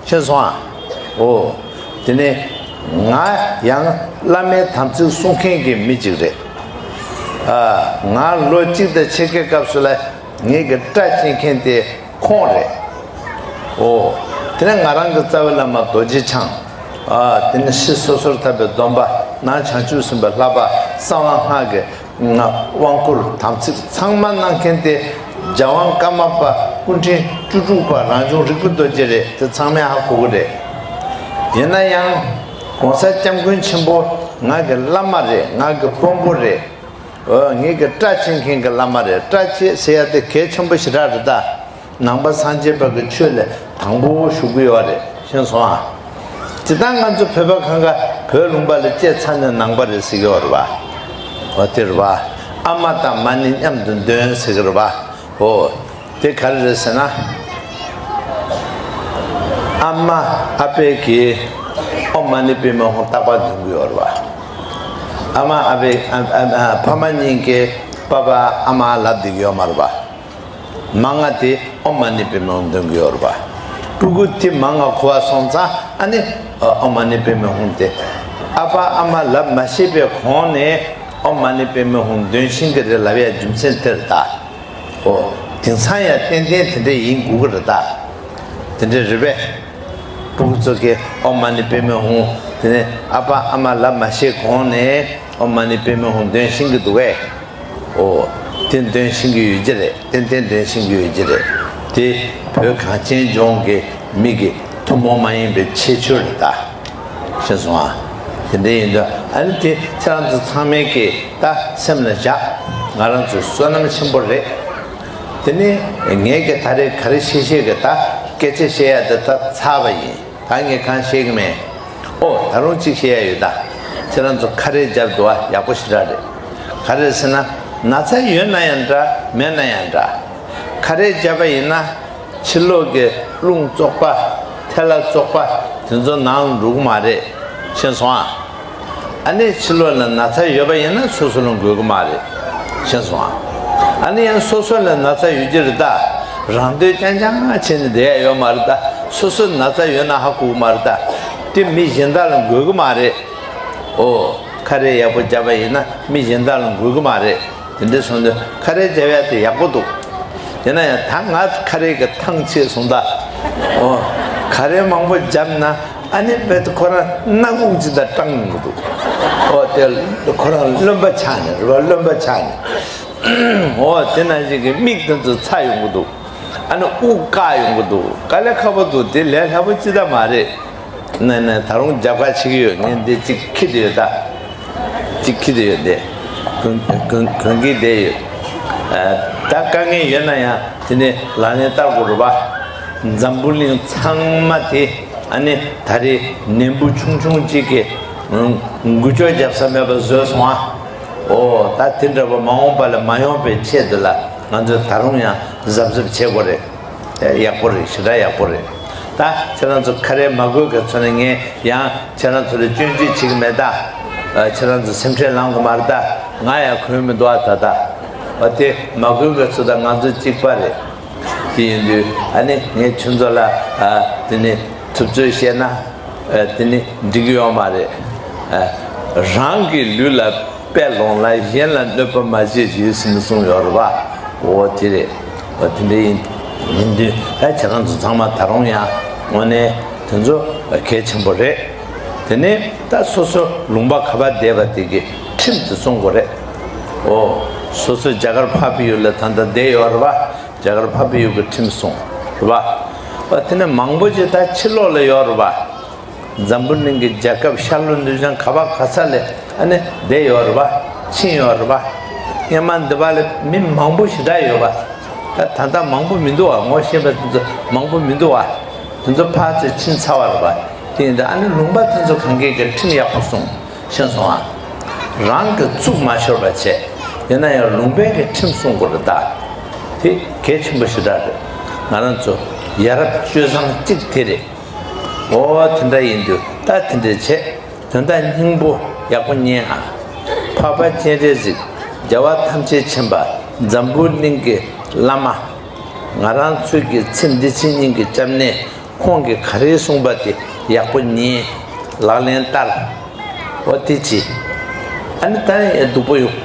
ཤེས་སོང་ཨ། འོ། དེ་ནས་ང་ཡང་བླ་མའི་དམ་ཚིག་སྲུང་མཁན་གྱི་མི་ཅིག་རེད། ཨ། ང་ལོ་གཅིག་དང་ཕྱེད་ཀའི་སྐབས་སུ་ལ་ངེད་ཀྱི་སྐྲ་བཅད་མཁན་དེ་ཁོང་རེད། འོ། དེ་ནས་ང་རང་གི་རྩ་བའི་བླ་མ་རྡོ་རྗེ་འཆང་། ཨ། དེ་ནས་སྲིད་སོ་སོར་ཐར་པའི་སྡོམ་པ། ནང་བྱང་ཆུབ་སེམས་དཔའི་བསླབ་པ། གསང་བ་སྔགས་ཀྱི་དབང་བསྐུར་དམ་ཚིག་ཚང་མ་གནང་མཁན་དེ་རྒྱལ་དབང་ཀརྨ་པ་སྐུ་ཕྲེང་བཅུ་དྲུག་པ་རང་བྱུང་རིག་པ་རྡོ་རྗེ་རེད། དེ་ཚང་མས་ཧ་གོ་གི་རེད། ཡིན་ན་ཡང་༸གོང་ས་༸སྐྱབས་མགོན་ཆེན་པོ་ང་གི་བླ་མ་རེད། ང་གི་དཔོན་པོ་རེད། འོ་ངེད་ཀྱི་སྐྲ་བཅད་མཁན་གྱི་བླ་མ་རེད། སྐྲ་བཅད་ཟེར་ཡ་དེ་གལ་ཆེན་པོ་ཞེ་དྲག་རེད་ད། ནང་པ་སངས་རྒྱས་པ་གི་ཆོས་ལས་དང་པོ་ཞུགས་ཀྱི་ཡོད་རེད། ཤེས་སོང་ཨ། སྤྱིར་བཏང་ང་ཚོ་བོད་པ་གང་ག་བོད་ལུང་པ་ལ་སྐྱེས་ཚར་ནས་ནང་པ་རེད་ཟེར་གྱི་ཡོད་རེད་པ། འོ་དེ་རེད་པ། ཨ་མ་དང་མ་ཎི་མཉམ་དུ་འདོན་ཟེར་གྱི་རེད་པ། འོ། དེ་ག་རེ་རེད་ཟེར་ན། ཨ་མ་ཨ་ཕས་ཀྱིས་ཨོཾ་མ་ཎི་པདྨེ་ཧཱུྃ་རྟག་པར་འདོན་གྱི་ཡོད་རེད་པ། ཨ་མ་ཨ་ཕས་ཨ་ཨ་ཨ་ཕ་མ་གཉིས་ཀྱིས་པ་པ་ཨ་མ་ལབ་བསྡད་ཀྱི་ཡོད་མ་རེད་པ། མ་ང་དེ་ཨོཾ་མ་ཎི་པདྨེ་ཧཱུྃ་འདོན་གྱི་ཡོད་རེད་པ། ཕྲུ་གུ་དེ་མ་ང་གོ་བ་སོང་ཙང་ཨ་ནི་ཨོཾ་མ་ཎི་པདྨེ་ཧཱུྃ་དེ། ཨ་ཕ་ཨ་མ་ལབ་མ་ཤེས་པའི་གོང་ནས་ཨོཾ་མ་ཎི་པདྨེ་ཧཱུྃ་འདོན་ཤེས་ཀྱི་རེད་ལབ་ཡ་རྒྱུ་མཚན་དེ་རེད་ད། ཨོ། དེང་སང་ཡང་ཏན་ཏན་དེ་འདྲ་ཡིན་དགོས་ཀྱི་རེད་ད། དེ་འདྲ་རེད་པས། ཕྲུ་གུ་ཚོ་གིས་ཨོཾ་མ་ཎི་པདྨེ་ཧཱུྃ་དེ་ནས་ཨ་ཕ་ཨ་མ་ལབ་མ་ཤེས་གོང་ནས་ཨོཾ་མ་ཎི་པདྨེ་ཧཱུྃ་འདོན་ཤེས་ཀྱི་འདུག་གས། ཨོ། དེ་འདོན་ཤེས་ཀྱི་ཡོད་ཀྱི་རེད། ཏན་ཏན་འདོན་ཤེས་ཀྱི་ཡོད་ཀྱི་རེད། དེ་བོད་གངས་ཅན་ལྗོངས་ཀྱི་མི་གི་ཐུན་མོང་མ་ཡིན་པའི་ཁྱད་ཆོས་རེད་ད། ཤེས་སོང་ཨ། དེ་འདྲ་ཡིན་དུས་ཨ་ནི་དེ་ཁྱེད་རང་ཚོ་ཚང་མས་ཀྱིས་ད་སེམས་ལ་བཞག་ང་རང་ཚོའི་བསོད་ནམས་ཆེན་པོ་རེད། དེ་ནས་ངས་ཀྱི་ད་རེས་ག་རེ་བཤད་བཤད་ཀྱི་ད་སྐད་ཆ་བཤད་ཡ་དེ་ད་ཚར་བ་ཡིན། ད་ངས་གང་བཤད་ཀྱི་མེད། ཨོ་ད་རུང་གཅིག་བཤད་ཡ་ཡོད་ད། ཁྱེད་རང་ཚོ་ཁ་རས་བརྒྱབ་འདུག་ཨ། ཡག་པོ་ཞེ་དྲག་རེད། ག་རེ་ཟེར་ན་ན་ཚ་ཡོད་ན་ཡང་འདྲ་མེད་ན་ཡང་འདྲ། ཁ་རས་བརྒྱབ་པ་ཡིན་ན། ཕྱི་ལོགས་ཀྱི་རླུང་བཙོག་པ། ཐལ་བ་བཙོག་པ་དེ་ཚོ་ནང་ལ་འགྲོ་གི་མ་རེད། ཤེས་སོང་ཨ། ཨ་ནི་ཕྱི་ལོགས་ལ་ན་ཚ་ཡོད་པ་ཡིན་ན་སོ་སོ་ལ་འགོས་གི་མ་རེད། ཤེས་སོང་ཨ། ཨ་ནི་ཡང་སོ་སོ་ལ་ན་ཚ་ཡོད་ཀྱི་རེད་ད། རང་འདོད་རྐྱང་རྐྱང་བྱས་ནས་བསྡད་ཡ་ཡོད་མ་རེད་ད། སོ་སོ་ན་ཚ་ཡོད་ན་ཧ་གོ་གི་མ་རེད་ད། དེ་མི་གཞན་དག་ལ་འགོས་གི་མ་རེད། ཨོ། ཁ་རས་ཡག་པོ་བརྒྱབ་པ་ཡིན་ན་མི་གཞན་དག་ལ་འགོས་གི་མ་རེད། དེ་འདྲ་སོང་དུས་ཁ་རས་བརྒྱབ་ཡ་དེ་ཡག་པོ་འདུག་ཡིན་ན་ཡང་ད་ང་ཁ་རས་ཀྱི་ཐང་ཆད་སོང་ད། ཨོ། ཁ་རས་མང་པོ་བརྒྱབ་ན་ཨ་ནི་རྦད་དེ་ཁོ་རང་སྣ་ཁུག་ཅིག་དང་སྐྲངས་ཡོང་གི་འདུག་ཨོ་དེ་ཁོ་རང་རློན་པ་ཆགས་ནས་རེད་པ། རློན་པ་ཆགས་ནས། ཨོ་དེ་ནང་བཞིན་གྱི་མིག་དེ་ཚོ་ཚ་ཡོང་གི་འདུག་ཨ་ནི་དབུགས་བཀག་ཡོང་གི་འདུག་དཀའ་ལས་ཁག་པོ་འདུག་དེ་ལས་སླ་པོ་ཅི་ད་མ་རེད། ནས་ནས་ད་རུང་རྒྱབ་ཁ་ཕྱེ་གི་ཡོད། ངས་འདི་གཅིག་འཁྱེར་དེ་ཡོད་ད། གཅིག་འཁྱེར་དེ་ཡོད་དེ། གོན་གོན་གོན་གི་དེ་ཡོད། ཨ། ད་དཀའ་ངལ་ཡོད་ན་ཡང་དེ་ནས་ལག་ལེན་བསྟར་དགོས་རེད་པ། འཛམ་བུ་གླིང་ཚང་མ་དེ་ཨ་ནི་ད་རེས་ནད་འབུ་ཆུང་ཆུང་གཅིག་གིས་འགུལ་སྐྱོད་རྒྱབ་ས་མེད་པ་བཟོས་སོང་ཨ། ཨོ་ད་དེ་འདྲ་པོ་མ་འོངས་པ་ལ་མ་ཡོང་པའི་ཆེད་དུ་ལ་ང་ཚོས་ད་རུང་ཡང་གཟབ་གཟབ་བྱེད་དགོས་རེད། ཡག་པོ་རེད། ཞེ་དྲག་ཡག་པོ་རེད། ད་ཁྱེད་རང་ཚོ་ཁ་རས་མ་གོན་མཁན་ཚོ་ནས་ངས་ཡང་ཁྱེད་རང་ཚོ་ལ་སྐྱོན་བརྗོད་བྱེད་ཀྱི་མེད་ད། ཨ། ཁྱེད་རང་ཚོ་སེམས་ཁྲལ་ལངས་དགོས་མ་རེད་ད། ང་ཡང་གོན་མི་འདུག་ཨ་ད་ལྟ། ཨ། དེ་མ་གོན་མཁན་ཚོ་དང་ང་ཚོ་གཅིག་པ་རེད། དེ་ཡིན་དུས་ཨ་ནི་ངས་ཁྱོད་ཚོ་ལ། ཨ། དེ་ནི་ཐུབ་ཚོད་བཤད་ན། ཨ། དེ་ནི་འགྲིག་གི་ཡོད་མ་རེད། ཨ། རང་གི་ལུས་ལ་དཔེ་ལོངས་ལ་གཞན་ལ་གནོད་པ་མ་བྱེད་ཅིག་ཟེར་ནས་གསུངས་ཡོད་རེད་པ། འོ་དེ་རེད། འོ་དེ་འདྲ་ཡིན། ཡིན་དུས་ད་ཁྱེད་རང་ཚོ་ཚང་མ་ད་རུང་ཡང་དངོས་གནས་དེ་ཚོ་གལ་ཆེན་པོ་རེད། དེ་ནས་ད་སོ་སོ་ལུང་པ་ག་པར་བསྡད་པ་དེ་གི་ཁྲིམས་དེ་སྲུང་དགོས་རེད། འོ། སོ་སོ་རྒྱ་གར་འཕགས་པའི་ཡུལ་ལ་ད་ལྟ་བསྡད་ཡོད་རེད་པ། རྒྱ་གར་འཕགས་པའི་ཡུལ་གྱི་ཁྲིམས་སྲུང་རེད་པ། འོ་དེ་ནས་མང་པོ་ཅིག་ད་ཕྱི་ལོགས་ལ་ཡོད་རེད་པ། འཛམ་བུ་གླིང་གི་རྒྱལ་ཁབ་ཤར་ལྷོ་ནུབ་བྱང་ག་པ་ག་ས་ལ་ཨ་ནི་བསྡད་ཡོད་རེད་པ། ཕྱིན་ཡོད་རེད་པ། སྔོན་མ་འདི་པ་ལ་མི་མང་པོ་ཞེ་དྲག་ཡོད་པ། ད་ད་ལྟ་མང་པོ་མི་འདུག་བ། ངོ་ཤེས་པ་དེ་ཚོ་མང་པོ་མི་འདུག་བ། དེ་ཚོ་ཕར་ཚུར་ཕྱིན་ཚར་བ་རེད་པ། དེ་ཡིན་དུས་ཨ་ནི་ལུང་པ་དེ་ཚོ་གང་གས་ཀྱི་ཁྲིམས་ཡག་པོ་སྲུང་། ཤེས་སོང་ཨ། རང་གི་གཙུག་མ་ཤོར་བ་བྱས། ཡིན་ན་ཡང་ལུང་པའི་གི་ཁྲིམས་སྲུང་དགོས་རེད་ད། དེ་གལ་ཆེན་པོ་ཞེ་དྲག་རེད། ང་རང་ཚོ་ཡ་རབས་སྤྱོད་བཟང་གཅིག་དེ་རེད། འོ་དེ་འདྲ་ཡིན་དུས་ད་དེ་འདྲ་བྱས། དོན་དག་སྙིང་པོ་ཡག་པོ་ཉན་ཨ། འཕགས་པ་སྤྱན་རས་གཟིགས། རྒྱལ་བ་ཐམས་ཅད་མཁྱེན་པ། འཛམ་བུ་གླིང་གི་བླ་མ། ང་རང་ཚོའི་གི་ཚེ་འདི་ཕྱི་གཉིས་ཀྱི་སྐྱབས་གནས། ཁོང་གིས་ག་རེ་གསུངས་པ་དེ་ཡག་པོ་ཉན། ལག་ལེན་བསྟར། འོ་དེ་བྱེད། ཨ་ནི་ད་ཡང་སྡུག་པོ་ཡོང་།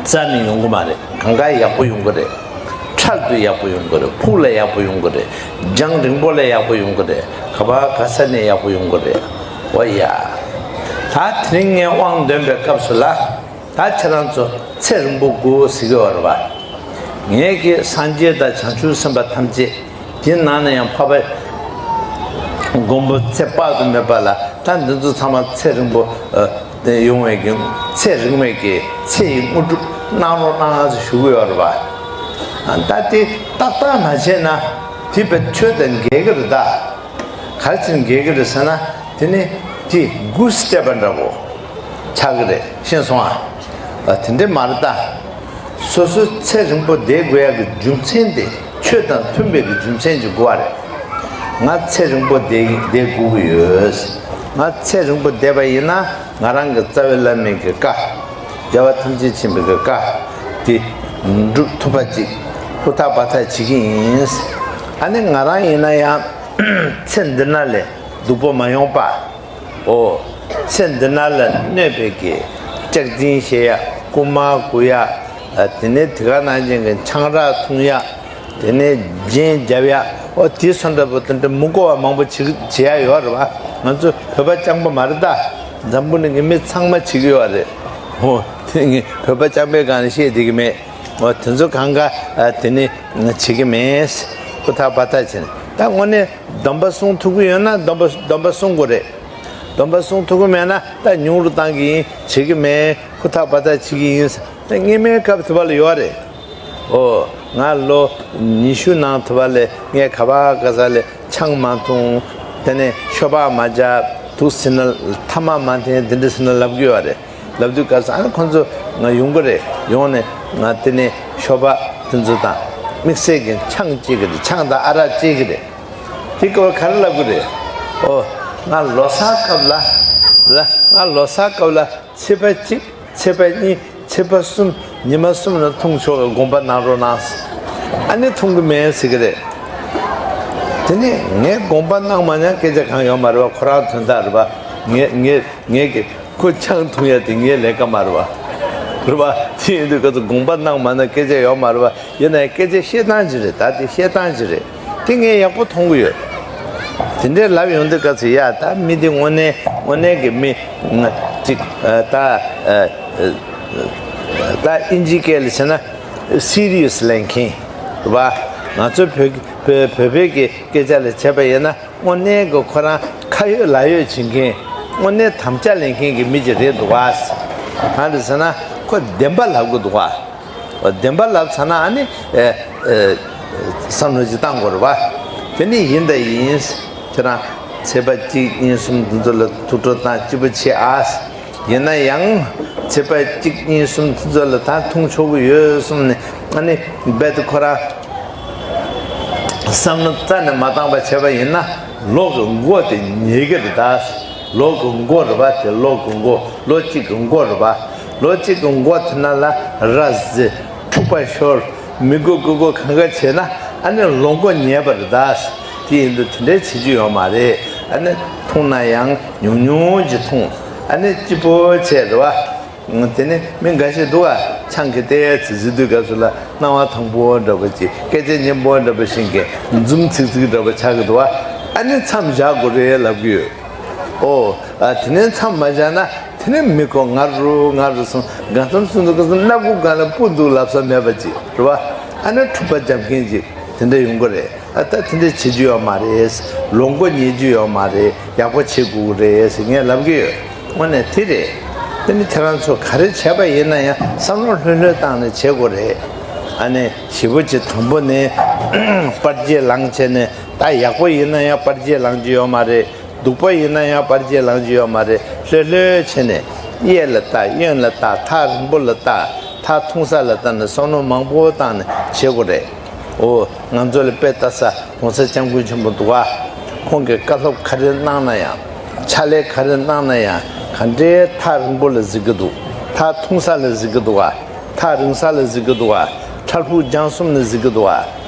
རྩ་ནས་ཡོང་གི་མ་རེད། གང་ག་ཡག་པོ་ཡོང་གི་རེད། འཕྲལ་དུ་ཡག་པོ་ཡོང་གི་རེད། ཕུགས་ལ་ཡག་པོ་ཡོང་གི་རེད། རྒྱང་རིང་པོ་ལ་ཡག་པོ་ཡོང་གི་རེད། ག་པ་ག་ས་ནས་ཡག་པོ་ཡོང་གི་རེད། འོ་ཡ། ད་དེ་རིང་ངས་དབང་འདོན་པའི་སྐབས་སུ་ལ། ད་ཁྱེད་རང་ཚོ་ཚེ་རིང་པོ་དགོས་ཟེར་གྱི་ཡོད་རེད་པ། ངས་ཀྱི་སངས་རྒྱས་དང་བྱང་ཆུབ་སེམས་དཔའ་ཐམས་ཅད་དེ་ནང་ནས་ཡང་འཕགས་པ་མགོན་པོ་ཚེ་དཔག་ཏུ་མེད་པ་ལ། ད་འདི་ཚོ་ཚང་མ་ཚེ་རིང་པོ་ཨ་ཡོང་བའི་གི་ཚེ་རིང་བའི་གི་ཚེ་ཡི་དངོས་གྲུབ་གནང་རོགས་གནང་ཟེར་ཞུ་གི་ཡོད་རེད་པ། ཨ་ད་དེ་ཏག་ཏག་མ་བྱས་ན་དེ་བས་ཆོས་དང་འགལ་གྱི་རེད་ད། ག་རེ་བྱས་ནས་འགལ་གྱི་རེད་ཟེར་ན། དེ་ནི་དེ་འགོ་སྤྲད་པ་འདྲ་པོ་ཆགས་ཀྱི་རེད། ཤེས་སོང་ཨ། ཨ་དེ་འདྲས་མ་རེད་ད། སོ་སོའི་ཚེ་རིང་པོ་བསྡད་དགོས་ཡག་གི་རྒྱུ་མཚན་དེ་ཆོས་དང་མཐུན་པའི་གི་རྒྱུ་མཚན་ཅིག་དགོས་པ་རེད། ང་ཚེ་རིང་པོ་བསྡད་བསྡད་དགོས་ཀྱི་ཡོད། ང་ཚེ་རིང་པོ་བསྡད་པ་ཡིན་ན་ང་རང་གི་རྩ་བའི་བླ་མའི་གི་བཀའ། རྒྱལ་བ་ཐམས་ཅད་མཁྱེན་པའི་གི་བཀའ་དེ་འགྲུབ་ཐུབ་པ་ཅིག་ཧུར་ཐག་འབད་ཐག་བྱེད་ཀྱི་ཡིན། ཨ་ནི་ང་རང་ཡིན་ན་ཡང་ཚེ་འདི་ན་ལས་སྡུག་པོ་མ་ཡོང་པ། ཨོ། ཚེ་འདི་ན་ལ་གནོད་པའི་གི་ལྕགས་འཛིན་བཤད་ཡ། རྐུ་མ་རྐུ་ཡ། ཨ་དེ་ནས་དེ་ག་ནང་བཞིན་གྱི་ཆང་རག་འཐུང་ཡ། དེ་ནས་རྒྱན་རྒྱབ་ཡ། ཨོ་དེ་སོགས་འདྲ་པོ་དེ་འདྲ་མི་དགོས་པ་མང་པོ་བྱེད་བྱེད་ཡ་ཡོད་རེད་པ། ང་ཚོ་བོད་པ་རྐྱང་པ་མ་རེད་ད། འཛམ་བུ་གླིང་གི་མི་ཚང་མ་བྱེད་ཀྱི་ཡོད་རེད། ཨོ་དེ་ངས་བོད་པ་རྐྱང་པའི་སྒང་ནས་བཤད་བསྡད་ཀྱི་མེད། ཨོ་དེ་ཚོ་གང་ག་ཨ་དེ་ནས་བྱེད་ཀྱི་མེད། ཧུར་ཐག་འབད་ཐག་བྱས་ནས་ད་དངོས་གནས་སྡོམ་པ་སྲུང་ཐུབ་ཀྱི་ཡོད་ན་སྡོམ་པ་སྡོམ་པ་སྲུང་དགོས་རེད། སྡོམ་པ་སྲུང་ཐུབ་ཀྱི་མེད་ན་ད་ཉུང་རུ་བཏང་གི་ཡིན། བྱེད་ཀྱི་མེད། ཧུར་ཐག་འབད་ཐག་བྱེད་ཀྱི་ཡིན། ད་སྔོན་མའི་སྐབས་དུ་བ་ལ་ཡོད་རེད། ཨོ། ང་ལོ་ཉི་ཤུ་ནང་དུ་བ་ལས་ངས་ག་པ་ག་ས་ལས་ཆང་མ་འཐུང་། དེ་ནས་ཤོ་སྦག་མ་རྒྱབ། དུག་སེར་ན་ཐ་མག་མ་འཐེན། དེ་འདྲ་ཟེར་ན་ལབ་ཀྱི་ཡོད་རེད། ལབ་དུས་སྐབས་སུ་ཨ་ནི་ཁོང་ཚོ་ང་ཡོང་གི་རེད། ཡོང་ནས་ང་དེ་ནས་ཤོ་སྦག་དེ་ཚོ་དང་དམིགས་བསལ་གྱི་ཆང་བཅད་ཀྱི་རེད། ཆང་དང་ཨ་རག་བཅད་ཀྱི་རེད། དེ་སྐབས་ག་རེ་ལབ་ཀྱི་རེད། ཨོ། ང་ལོ་གསར་སྐབས་ལ། ལ་ང་ལོ་གསར་སྐབས་ལ་ཚེས་པ་གཅིག་ཚེས་པ་གཉིས། ཚེས་པ་གསུམ། ཉི་མ་གསུམ་ལ་འཐུང་ཆོག་གི་དགོངས་པ་གནང་རོགས་གནང་། ཨ་ནི་འཐུང་གི་མེད་ཟེར་གྱི་རེད། དེ་ནས་ངས་དགོངས་པ་གནང་མ་ཉན་སྐད་ཆ་གང་ཡོད་མ་རེད་པ། ཁོ་རང་དོན་དག་རེད་པ། ངས་ངས་ངས་ཀྱི་ཁོ་ཆང་འཐུང་ཡ་དེ་ངའི་ལས་ཀ་མ་རེད་པ། རེད་པ། དེ་ཡིན་དུས་ཁོ་ཚོ་དགོངས་པ་གནང་མ་ན་སྐད་ཆ་ཡོད་མ་རེད་པ། ཡིན་ན་ཡང་སྐད་ཆ་བཤད་སྟངས་ཅིག་རེད། ད་དེ་བཤད་སྟངས་ཅིག་རེད། དེ་ངས་ཡག་པོ་མཐོང་གི་ཡོད། དེ་འདྲའི་ལབ་ཡོང་དུས་སྐབས་སུ་ཡ་ད་མི་དེ་དངོས་གནས་དངོས་གནས་ཀྱི་མི་ཅིག་ད་ད་ཨིན་ཇིའི་སྐད་ལ་བྱས་ན་སི་རི་ཡས་ལེན་མཁན་རེད་པ། ང་ཚོ་བོད་བོད་བོད་པའི་གི་སྐད་ཆ་ལ་བྱས་པ་ཡིན་ན། དངོས་གནས་ཀྱི་ཁོ་རང་ཁ་ཡོད་ལག་ཡོད་བྱེད་མཁན། དངོས་གནས་དམ་བཅའ་ལེན་མཁན་གྱི་མི་ཅིག་རེད་འདུག་ག། གང་རེད་ཟེར་ན་ཁོ་བདེན་པ་ལབ་ཀྱི་འདུག་ག། བདེན་པ་ལབ་ཚར་ན་ཨ་ནི་ཨེ་ཨེ་བསམ་བློ་ཅིག་བཏང་དགོས་རེད་པ། དེ་ནི་ཡིན་ད་ཡིན། ཁྱེད་རང་ཚེས་པ་གཅིག་གཉིས་གསུམ་འདི་ཚོ་ལ་ཐུགས་སྤྲོ་བཏང་། སྐྱིད་པོ་བྱེད་ཨ། ཡིན་ན་ཡང་ཚེས་པ་གཅིག་གཉིས་གསུམ་དེ་ཚོ་ལ་ད་འཐུང་ཆོག་གི་ཡོད་གསུངས་ནས། ཨ་ནི་རྦད་དེ་ཁོ་རང་བསམ་བློ་རྩ་ནས་མ་བཏང་པ་བྱས་པ་ཡིན་ན་ལོ་གི་མགོ་དེ་ཉལ་གི་རེད་ད། ལོ་གི་མགོ་རེད་པ། དེ་ལོ་གི་མགོ། ལོ་གཅིག་གི་མགོ་རེད་པ། ལོ་གཅིག་གི་མགོ་དེ་ན་ལ་ར་བཟི། འཁྲུག་པ་ཤོར། མི་དགོས་དགོས་དགོས་གང་ག་བྱས་ན་ཨ་ནི་ལོ་མགོ་ཉལ་བ་རེད་ད། དེ་ཡིན་དུས་དེ་འདྲའི་བྱེད་རྒྱུ་ཡོད་མ་རེད། ཨ་ནི་འཐུང་ན་ཡང་ཉུང་ཉུང་ཅིག་འཐུང་། ཨ་ནི་སྐྱིད་པོ་བྱས་རེད་པ། དེ་ནས་མི་འགའ་ཞིག་འདུག་ག། ཆང་གི་ཏོག་ཙམ་བཟི་དུས་སྐབས་སུ་ལ་སྣང་བ་དྭངས་པོ་འདྲ་པོ་ཅིག་སྐད་ཆ་སྙན་པོ་འདྲ་པོ་ཞིག་གིས་འཛུམ་ཚིག་ཚིག་འདྲ་པོ་ཆགས་ཀྱི་འདུག་ག། ཨ་ནི་མཚམས་བཞག་དགོས་རེད་ལབ་ཀྱི་ཡོད། ཨོ། ཨ་དེ་ནས་མཚམས་མ་བཞག་ན་དེ་ནས་མི་ཁོ་ང་རུ་ང་རུ་སོང་། གང་འཚམ་སོང་དུས་སྐབས་སུ་སྣ་ཁུག་སྒང་ལ་སྤུ་འདུག་ལབ་ས་མེད་པ་ཅིག་རེད་པ། ཨ་ནི་འཁྲུག་པ་རྒྱབ་མཁན་ཅིག་དེ་འདྲ་ཡོང་གི་རེད། ཨ་ད་དེ་འདྲ་བྱེད་རྒྱུ་ཡོད་མ་རེད། ལོ་མགོ་ཉལ་རྒྱུ་ཡོད་མ་རེད། ཡག་པོ་བྱེད་དགོས་ཀྱི་རེད་ཟེར་ངས་ལབ་ཀྱི་ཡོད། དངོས་གནས་དེ་རེད། དེ་ནི་ཁྱེད་རང་ཚོ་ག་རེ་བྱས་པ་ཡིན་ན་ཡང་བསམ་བློ་ལྷོད་ལྷོད་བཏང་ནས་བྱེད་དགོས་རེད། ཨ་ནི་ཞེ་པོ་ཅིག་དང་པོ་ནས་པར་རྒྱས་ལངས་བྱས་ནས། ད་ཡག་པོ་ཡིན་ན་ཡང་པར་རྒྱས་ལངས་རྒྱུ་ཡོད་མ་རེད། སྡུག་པོ་ཡིན་ན་ཡང་པར་རྒྱས་ལངས་རྒྱུ་ཡོད་མ་རེད། ལྷོད་ལྷོད་བྱས་ནས་གཡས་ལ་ལྟ། གཡོན་ལ་ལྟ། ཐག་རིང་པོ་ལ་ལྟ། ཐག་ཐུང་ས་ལ་ལྟ་ནས་བསམ་བློ་མང་པོ་བཏང་ནས་བྱེད་དགོས་རེད། ཨོ། ང་ཚོ་ལ་དཔེ་ལྟ་ས་༸གོང་ས་༸སྐྱབས་མགོན་ཆེན་པོ་འདུག་ག། ཁོང་གིས་བཀའ་སློབ་ག་རེ་གནང་ན་ཡང་། ཕྱག་ལས་ག་རེ་གནང་ན་ཡང་། ག་འདྲའི་ཐག་རིང་པོ་ལ་གཟིགས་ཀྱི་འདུག་ཐག་ཐུང་ས་ལ་གཟིགས་ཀྱི་འདུག་ག། ཐག་རིང་ས་ལ་གཟིགས་ཀྱི་འདུག་ག། ཁྲ་ཕུག་ལྗང་གསུམ་ལ་གཟིགས་ཀྱི་འདུག་ག།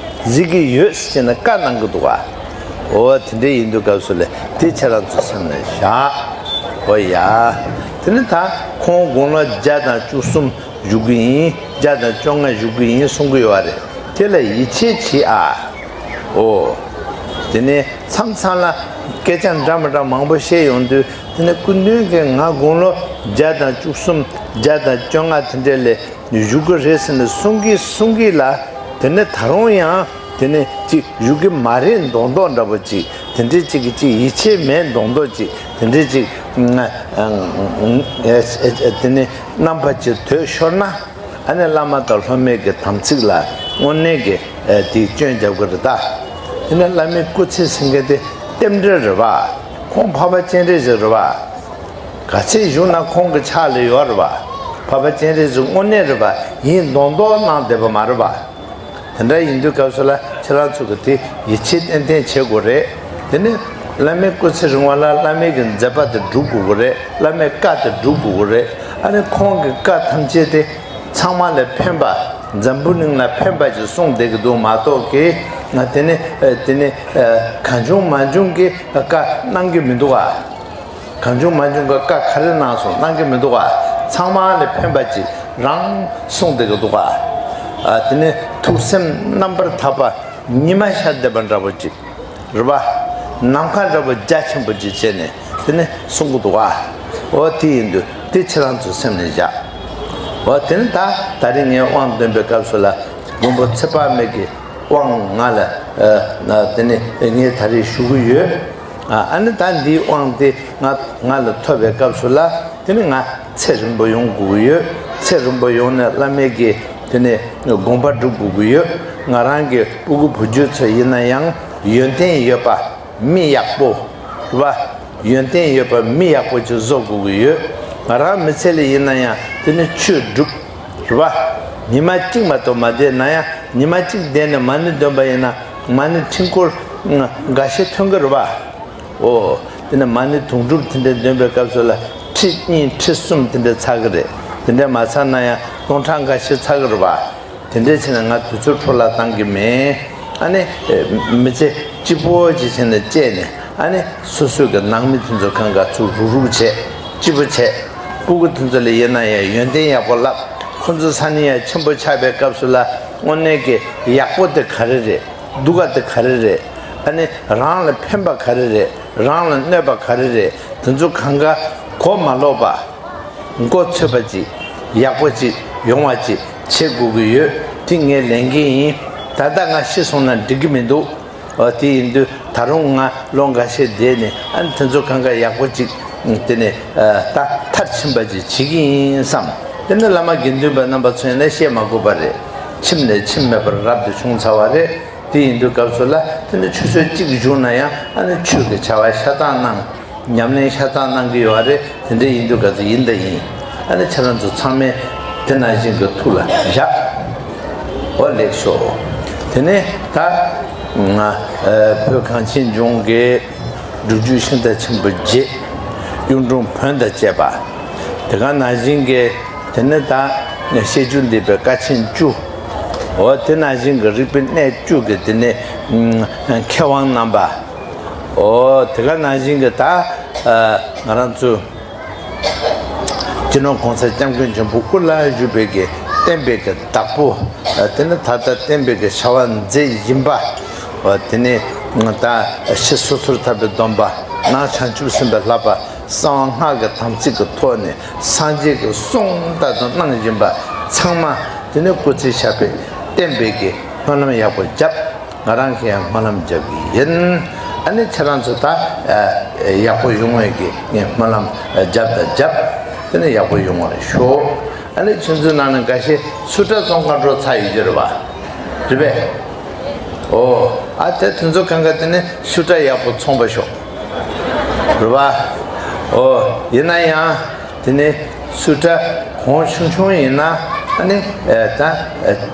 གཟིགས་ཀྱི་ཡོད་ཟེར་ནས་བཀའ་གནང་གི་འདུག་ག། འོ་དེ་འདྲ་ཡིན་དུས་སྐབས་སུ་ལ་དེ་ཁྱེད་རང་ཚོ་སེམས་ལ་བཞག། འོ་ཡ། དེ་ནི་ད་ཁོང་དགུང་ལོ་བརྒྱ་དང་བཅུ་གསུམ་བཞུགས་ཀྱི་ཡིན། བརྒྱ་དང་བཅོ་ལྔ་བཞུགས་ཀྱི་ཡིན་གསུང་གི་ཡོད་རེད། དེ་ལ་ཡིད་ཆེས་བྱེད་ཨ། འོ། དེ་ནས་མཚམས་མཚམས་ལ་སྐད་ཆ་འདྲ་མི་འདྲ་མང་པོ་བཤད་ཡོང་དུས། དེ་ནས་སྐུ་མདུན་གྱིས་ང་དགུང་ལོ་ བརྒྱ་དང་བཅུ་གསུམ་བརྒྱ་དང་བཅོ་ལྔ་དེ་འདྲ་ལ་བཞུགས་ཀྱི་རེད་ཟེར་ནས་གསུང་གི་གསུང་གི་ལ། དེ་ནས་ད་རུང་ཡང་དེ་ནས་ཅིག་བཞུགས་ཀྱི་མ་རེད་མདོག་མདོག་འདྲ་པོ་ཅིག་དེ་འདྲ་ཅིག་གི་ཅིག་ཡིད་ཆེས་མེད་མདོག་མདོག་ཅིག་དེ་འདྲ་ཅིག་དེ་ནས་རྣམ་པ་ཅིག་དོད་ཤོར་ན། ཨ་ནི་བླ་མ་དང་སློབ་མའི་གི་དམ་ཚིག་ལ་དངོས་གནས་ཀྱི་དེ་སྐྱོན་རྒྱབ་ཀྱི་རེད་ད། དེ་ནས་བླ་མའི་སྐུ་ཚེ་ཟེར་མཁན་དེ་རྟེན་འབྲེལ་རེད་པ། ཁོང་འཕགས་པ་སྤྱན་རས་གཟིགས་རེད་པ། ག་ཚད་བཞུགས་ན་ཁོང་གི་ཕྱག་ལ་ཡོད་རེད་པ། འཕགས་པ་སྤྱན་རས་གཟིགས་དངོས་གནས་རེད་པ། ཡིན་མདོག་མདོག་གནང་བསྡད་པ་མ་རེད་པ། དེ་འདྲ་ཡིན་དུས་སྐབས་སུ་ལ་ཁྱེད་རང་ཚོ་གི་དེ་ཡིད་ཆེས་ཏན་ཏན་བྱེད་དགོས་རེད། དེ་ནས་བླ་མའི་སྐུ་ཚེ་རིང་བ་ལ་བླ་མའི་གི་མཛད་པ་དེ་སྒྲུབ་དགོས་ཀྱི་རེད། བླ་མའི་བཀའ་དེ་སྒྲུབ་དགོས་ཀྱི་རེད། ཨ་ནི་ཁོང་གི་བཀའ་ཐམས་ཅད་དེ་ཚང་མ་ལ་ཕན་པ། འཛམ་བུ་གླིང་ལ་ཕན་པ་ཞིག་གསུངས་བསྡད་ཀྱི་འདུག་མ་གཏོགས་ཀྱི། ང་དེ་ནི་དེ་ནི་གང་བྱུང་མང་བྱུང་གི་བཀའ་གནང་གི་མི་འདུག་ཨ། གང་བྱུང་མང་བྱུང་གི་བཀའ་ག་རེ་གནང་སོང་། གནང་གི་མི་འདུག་ཨ། ཚང་མ་ལ་ཕན་པ་ཅིག་རང་གསུངས་བསྡད་ཀྱི་འདུག་ཨ། དེ་ནི་ཐུགས་སེམས་རྣམ་པར་དག་པ་ཉི་མ་ཤར་བསྡད་པ་འདྲ་པོ་ཅིག་རེད་པ། ནམ་མཁའ་འདྲ་པོ་རྒྱ་ཆེན་པོ་ཅིག་བྱས་ནས་དེ་ནི་གསུང་གི་འདུག་ཨ། འོ་དེ་ཡིན་དུས་དེ་ཁྱེད་རང་ཚོ་སེམས་ནས་བཞག་འོ་དེ་ནི་ད་ད་རིང་ངས་དབང་འདོན་པའི་སྐབས་སུ་ལ་མགོན་པོ་ཚེ་དཔག་མེད་ཀྱི་དབང་ང་ལ་དེ་ནི་ངས་ད་རེས་ཞུ་གི་ཡོད། ཨ་ནི་ད་འདིའི་དབང་དེ་ང་ང་ལ་ཐོབ་པའི་སྐབས་སུ་ལ་དེ་ནི་ང་ཚེ་རིང་པོ་ཡོང་དགོས་ཀྱི་ཡོད། ཚེ་རིང་པོ་ཡོང་ནས་བླ་མའི་གི་དེ་ནི་དགོངས་པ་སྒྲུབ་དགོས་ཀྱི་ཡོད། ང་རང་གི་སྤུ་གུ་བུ་རྒྱུད་ཚོ་ཡིན་ན་ཡང་ཡོན་ཏན་ཡོད་པ་མི་ཡག་པོ་རེད་པ། ཡོན་ཏན་ཡོད་པ་མི་ཡག་པོ་ཅིག་བཟོ་དགོས་ཀྱི་ཡོད། ང་རང་མི་ཚེ་ལ་ཡིན་ན་ཡང་དེ་ནི་ཆོས་སྒྲུབ་རེད་པ། ཉི་མ་གཅིག་མ་གཏོགས་མ་བསྡད་ན་ཡང་ཉི་མ་གཅིག་བསྡད་ནས་མ་ཎི་འདོན་པ་ཡིན་ན་མ་ཎི་ཕྲེང་སྐོར་འགའ་ཤས་ཐོན་གི་རེད་པ། འོ། དེ་ནས་མ་ཎི་དུང་སྒྲུབ་དེ་འདྲ་འདོན་པའི་སྐབས་སུ་ལ་ཁྲི་གཉིས་ཁྲི་གསུམ་དེ་འདྲ་ཚར་གི་རེད། དེ་འདྲ་མ་ཚར་ན་ཡང་སྟོང་ཕྲག་འགའ་ཤས་ཚར་གི་རེད་པ། དེ་འདྲ་བྱས་ན་ང་དུས་ཚོད་འཕྲོ་བརླག་བཏང་གི་མེད། ཨ་ནི། མི་ཚེ་གཅིག་པོ་ཅིག་བྱས་ནས་བཅད་ནས་ཨ་ནི་སོ་སོའི་གི་ནང་མི་དེ་ཚོ་གང་ག་ཚུར་རུག་རུག་བྱས་གཅིག་པོ་བྱས། སྤུ་གུ་དེ་ཚོ་ལ་ཡིན་ན་ཡང་ཡོན་ཏན་ཡག་པོ་བསླབ། ཁོ་ཚོ་ས་ནི་ཡང་ཆེན་པོ་ཆགས་པའི་སྐབས་སུ་ལ་དངོས་གནས་ཀྱི་ཡག་པོ་དེ་ག་རེ་རེད། སྡུག་ག་དེ་ག་རེ་རེད། ཨ་ནི་རང་ལ་ཕན་པ་ག་རེ་རེད། རང་ལ་གནོད་པ་ག་རེ་རེད། དེ་ཚོ་གང་ག་གོ་མ་ལོག་པ། མགོ་ཚོས་པ་ཅིག་ཡག་པོ་ཅིག་ཡོང་བ་ཅིག་བྱེད་དགོས་ཀྱི་ཡོད། དེ་ངས་ལས་འགན་ཡིན། ད་ལྟ་ང་ཤི་སོང་ན་འགྲིག་གི་མི་འདུག་འོ་དེ་ཡིན་དུས་ད་རུང་ང་ལོ་འགའ་ཤས་བསྡད་ནས་ཨ་ནི་དེ་ཚོ་གང་ག་ཡག་པོ་ཅིག་དེ་ནས་ད་མཐར་ཕྱིན་པ་ཅིག་བྱེད་ཀྱི་ཡིན་བསམ། དེ་ནས་བླ་མ་དགེ་འདུན་པ་རྣམ་པ་ཚོ་ཡིན་ན་བཤད་མ་དགོས་པ་རེད། ཁྱིམ་ནས་ཁྱིམ་མེད་པར་རབ་ཏུ་བྱུང་ཚར་བ་རེད། དེ་ཡིན་དུས་སྐབས་སུ་ལ་དེ་ནས་ཆུ་ཚོད་གཅིག་བཞུགས་ན་ཡང་ཨ་ནི་ཆོས་ཀྱི་བྱ་བ་ཤ་སྟག་གནང་། ཉམས་ལེན་ཤ་སྟག་གནང་གི་ཡོད་རེད། དེ་འདྲ་ཡིན་དུས་ག་ཚོད་ཡིན་ད་ཡིན། ཨ་ནི་ཁྱེད་རང་ཚོ་ཚང་མས་དེ་ནང་བཞིན་གྱི་ཐུགས་ལ་བཞག་འོ་ལེགས་སོ། དེ་ནས་ད་ང་བོད་གངས་ཅན་ལྗོངས་ཀྱི་སྒྲུབ་བརྒྱུད་ཤིང་རྟ་ཆེན་པོ་བརྒྱད། གཡུང་དྲུང་བོན་དང་བཅས་པ། དེ་ག་ནང་བཞིན་གྱི་དེ་ནས་ད་བཤད་རྒྱུད་འདས་པའི་ཀ་ཆེན་བཅུ། འོ་དེ་ནང་བཞིན་གྱི་རིག་པའི་གནས་བཅུ་གི་དེ་ནས་མཁས་དབང་རྣམ་པ། འོ་དེ་ག་ནང་བཞིན་གྱི་ད་ང་རང་ཚོ་སྤྱི་ནོར་གོང་ས་སྐྱབས་མགོན་ཆེན་པོ་དབུ་ལ་བཞུགས་པའི་གི་བསྟན་པའི་གི་བདག་པོ། དེ་ནི་ད་ལྟ་བསྟན་པའི་གི་བྱ་བ་མཛད་བཞིན་པ། དེ་ནི་ད་ཕྱི་སོ་སོར་ཐར་པའི་སྡོམ་པ། ནང་བྱང་ཆུབ་སེམས་དཔའི་བསླབ་པ། གསང་བ་སྔགས་ཀྱི་དམ་ཚིག་གི་ཐོག་ནས་སངས་རྒྱས་ཀྱི་གསུང་ལྟར་དུ་གནང་བཞིན་པ་ཚང་མ་དེ་ནི་སྐུ་ཚེ་ཞབས་པད་བརྟན་པའི་གི་སྨོན་ལམ་ཡག་པོ་བརྒྱབ། ང་རང་གིས་ཡང་སྨོན་ལམ་རྒྱབ་ཀྱི་ཡིན། ཨ་ནི་ཁྱེད་རང་ཚོ་ད་ཡག་པོ་ཡོང་བའི་གི་ངས་སྨོན་ལམ་རྒྱབ་དང་རྒྱབ། དེ་ནི་ཡག་པོ་ཡོང་བར་ཤོག་ཨ་ནི་ཁྱེད་ཚོའི་ནང་ནས་འགའ་ཤས་སུ་ཊར་བཙོང་ག་འགྲོ་ཚར་ཡོད་ཀྱི་རེད་པ། རེད་པས། ཨོ། ཨ་དེ་དེ་ཚོ་གང་ག་དེ་ནི་སུ་ཊར་ཡག་པོ་ཚོང་པ་ཤོག་རེད་པ། ཨོ། ཡིན་ན་ཡང་། དེ་ནས་སུ་ཊར་གོང་ཆུང་ཆུང་ཡིན་ན་ཨ་ནི་ད་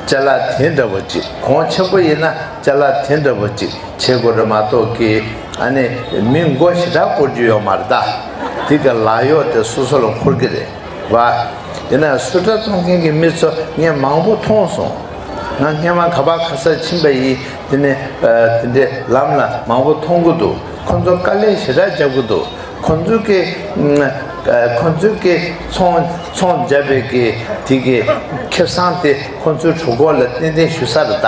ཅ་ལག་དེ་འདྲ་བོ་ཅིག་གོང་ཆེན་པོ་ཡིན་ན་ཅ་ལག་དེ་འདྲ་བོ་ཅིག་བྱེད་དགོས་རེད་མ་གཏོགས་ཀི་ཨ་ནི་མི་མགོ་ཞེ་དྲག་སྐོར་རྒྱུ་ཡོད་མ་རེད་ད། དེ་ག་ལག་གཡོག་དེ་སོ་སོ་ལ་འཁོར་གི་རེད་བ། ཡིན་ན་སུ་ཊར་བཙོང་མཁན་གྱི་མི་ཚོ་ངས་མང་པོ་མཐོང་སོང་། ང་སྔན་མ་ག་པར་ག་སར་ཕྱིན་པ་ཡིན་དེ་ནས་དེ་འདྲའི་ལམ་ལ་མང་པོ་མཐོང་གི་འདུག་ཁོ་ཚོ་དཀའ་ལས་ཞེ་དྲག་རྒྱག་གི་འདུག་ཁོ་ཚོས་ཀྱི་ཁོ་ཚོས་ཀྱི་ཚོང་ཚོང་བརྒྱབ་པའི་གི་དེ་གི་ཁེ་བཟང་དེ་ཁོ་ཚོའི་གྲོད་ཁོག་ལ་ཏན་ཏན་ཞུ་ས་རེད་ད།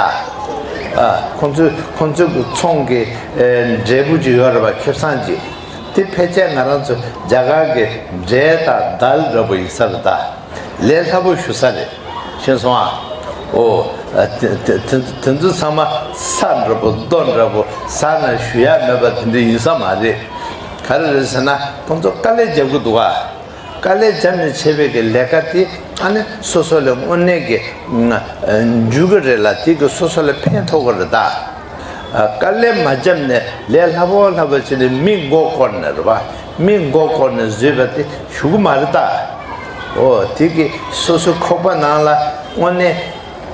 ཁོ་ཚོས་ཁོ་ཚོས་ཀྱི་ཚོང་གི་འབྲས་བུ་ཅིག་ཡོད་རེད་པ། ཁེ་བཟང་ཅིག་དེ་ཕལ་ཆེར་ང་རང་ཚོ་རྒྱ་གར་གྱི་འབྲས་དང་དཱལ་འདྲ་པོ་ཡིན་ས་རེད་ད། ལས་སླ་པོ་ཞུ་ས་རེད། ཤེས་སོང་ཨ། ཨོ། ཨ། དེ་དེ་དེ་དེ་ཚོ་ཚང་མ་ས་འདྲ་པོ་རྡོ་འདྲ་པོ་ཟ་ན་ཞུ་ཡ་མེད་པ་དེ་འདྲ་ཡིན་ས་མ་རེད། ག་རེ་རེད་ཟེར་ན་ཁོང་ཚོ་དཀའ་ལས་རྒྱབ་གི་འདུག་ཨ། དཀའ་ལས་བརྒྱབ་ནས་བྱས་པའི་གི་ལས་ཀ་དེ་ཨ་ནི་སོ་སོ་ལ་དངོས་གནས་ཀྱི་འཇུག་གི་རེད་ལ། དེ་གི་སོ་སོ་ལ་ཕན་ཐོགས་གི་རེད་ད། དཀའ་ལས་མ་བརྒྱབ་ནས་ལས་སླ་པོ་སླ་པོ་བྱས་ནས་མི་མགོ་སྐོར་ནས་རེད་པ། མི་མགོ་སྐོར་ནས་བཟོས་པ་དེ་ཞུ་གི་མ་རེད་ད། འོ་དེ་གི་སོ་སོའི་ཁོག་པ་ནང་ལ་དངོས་གནས་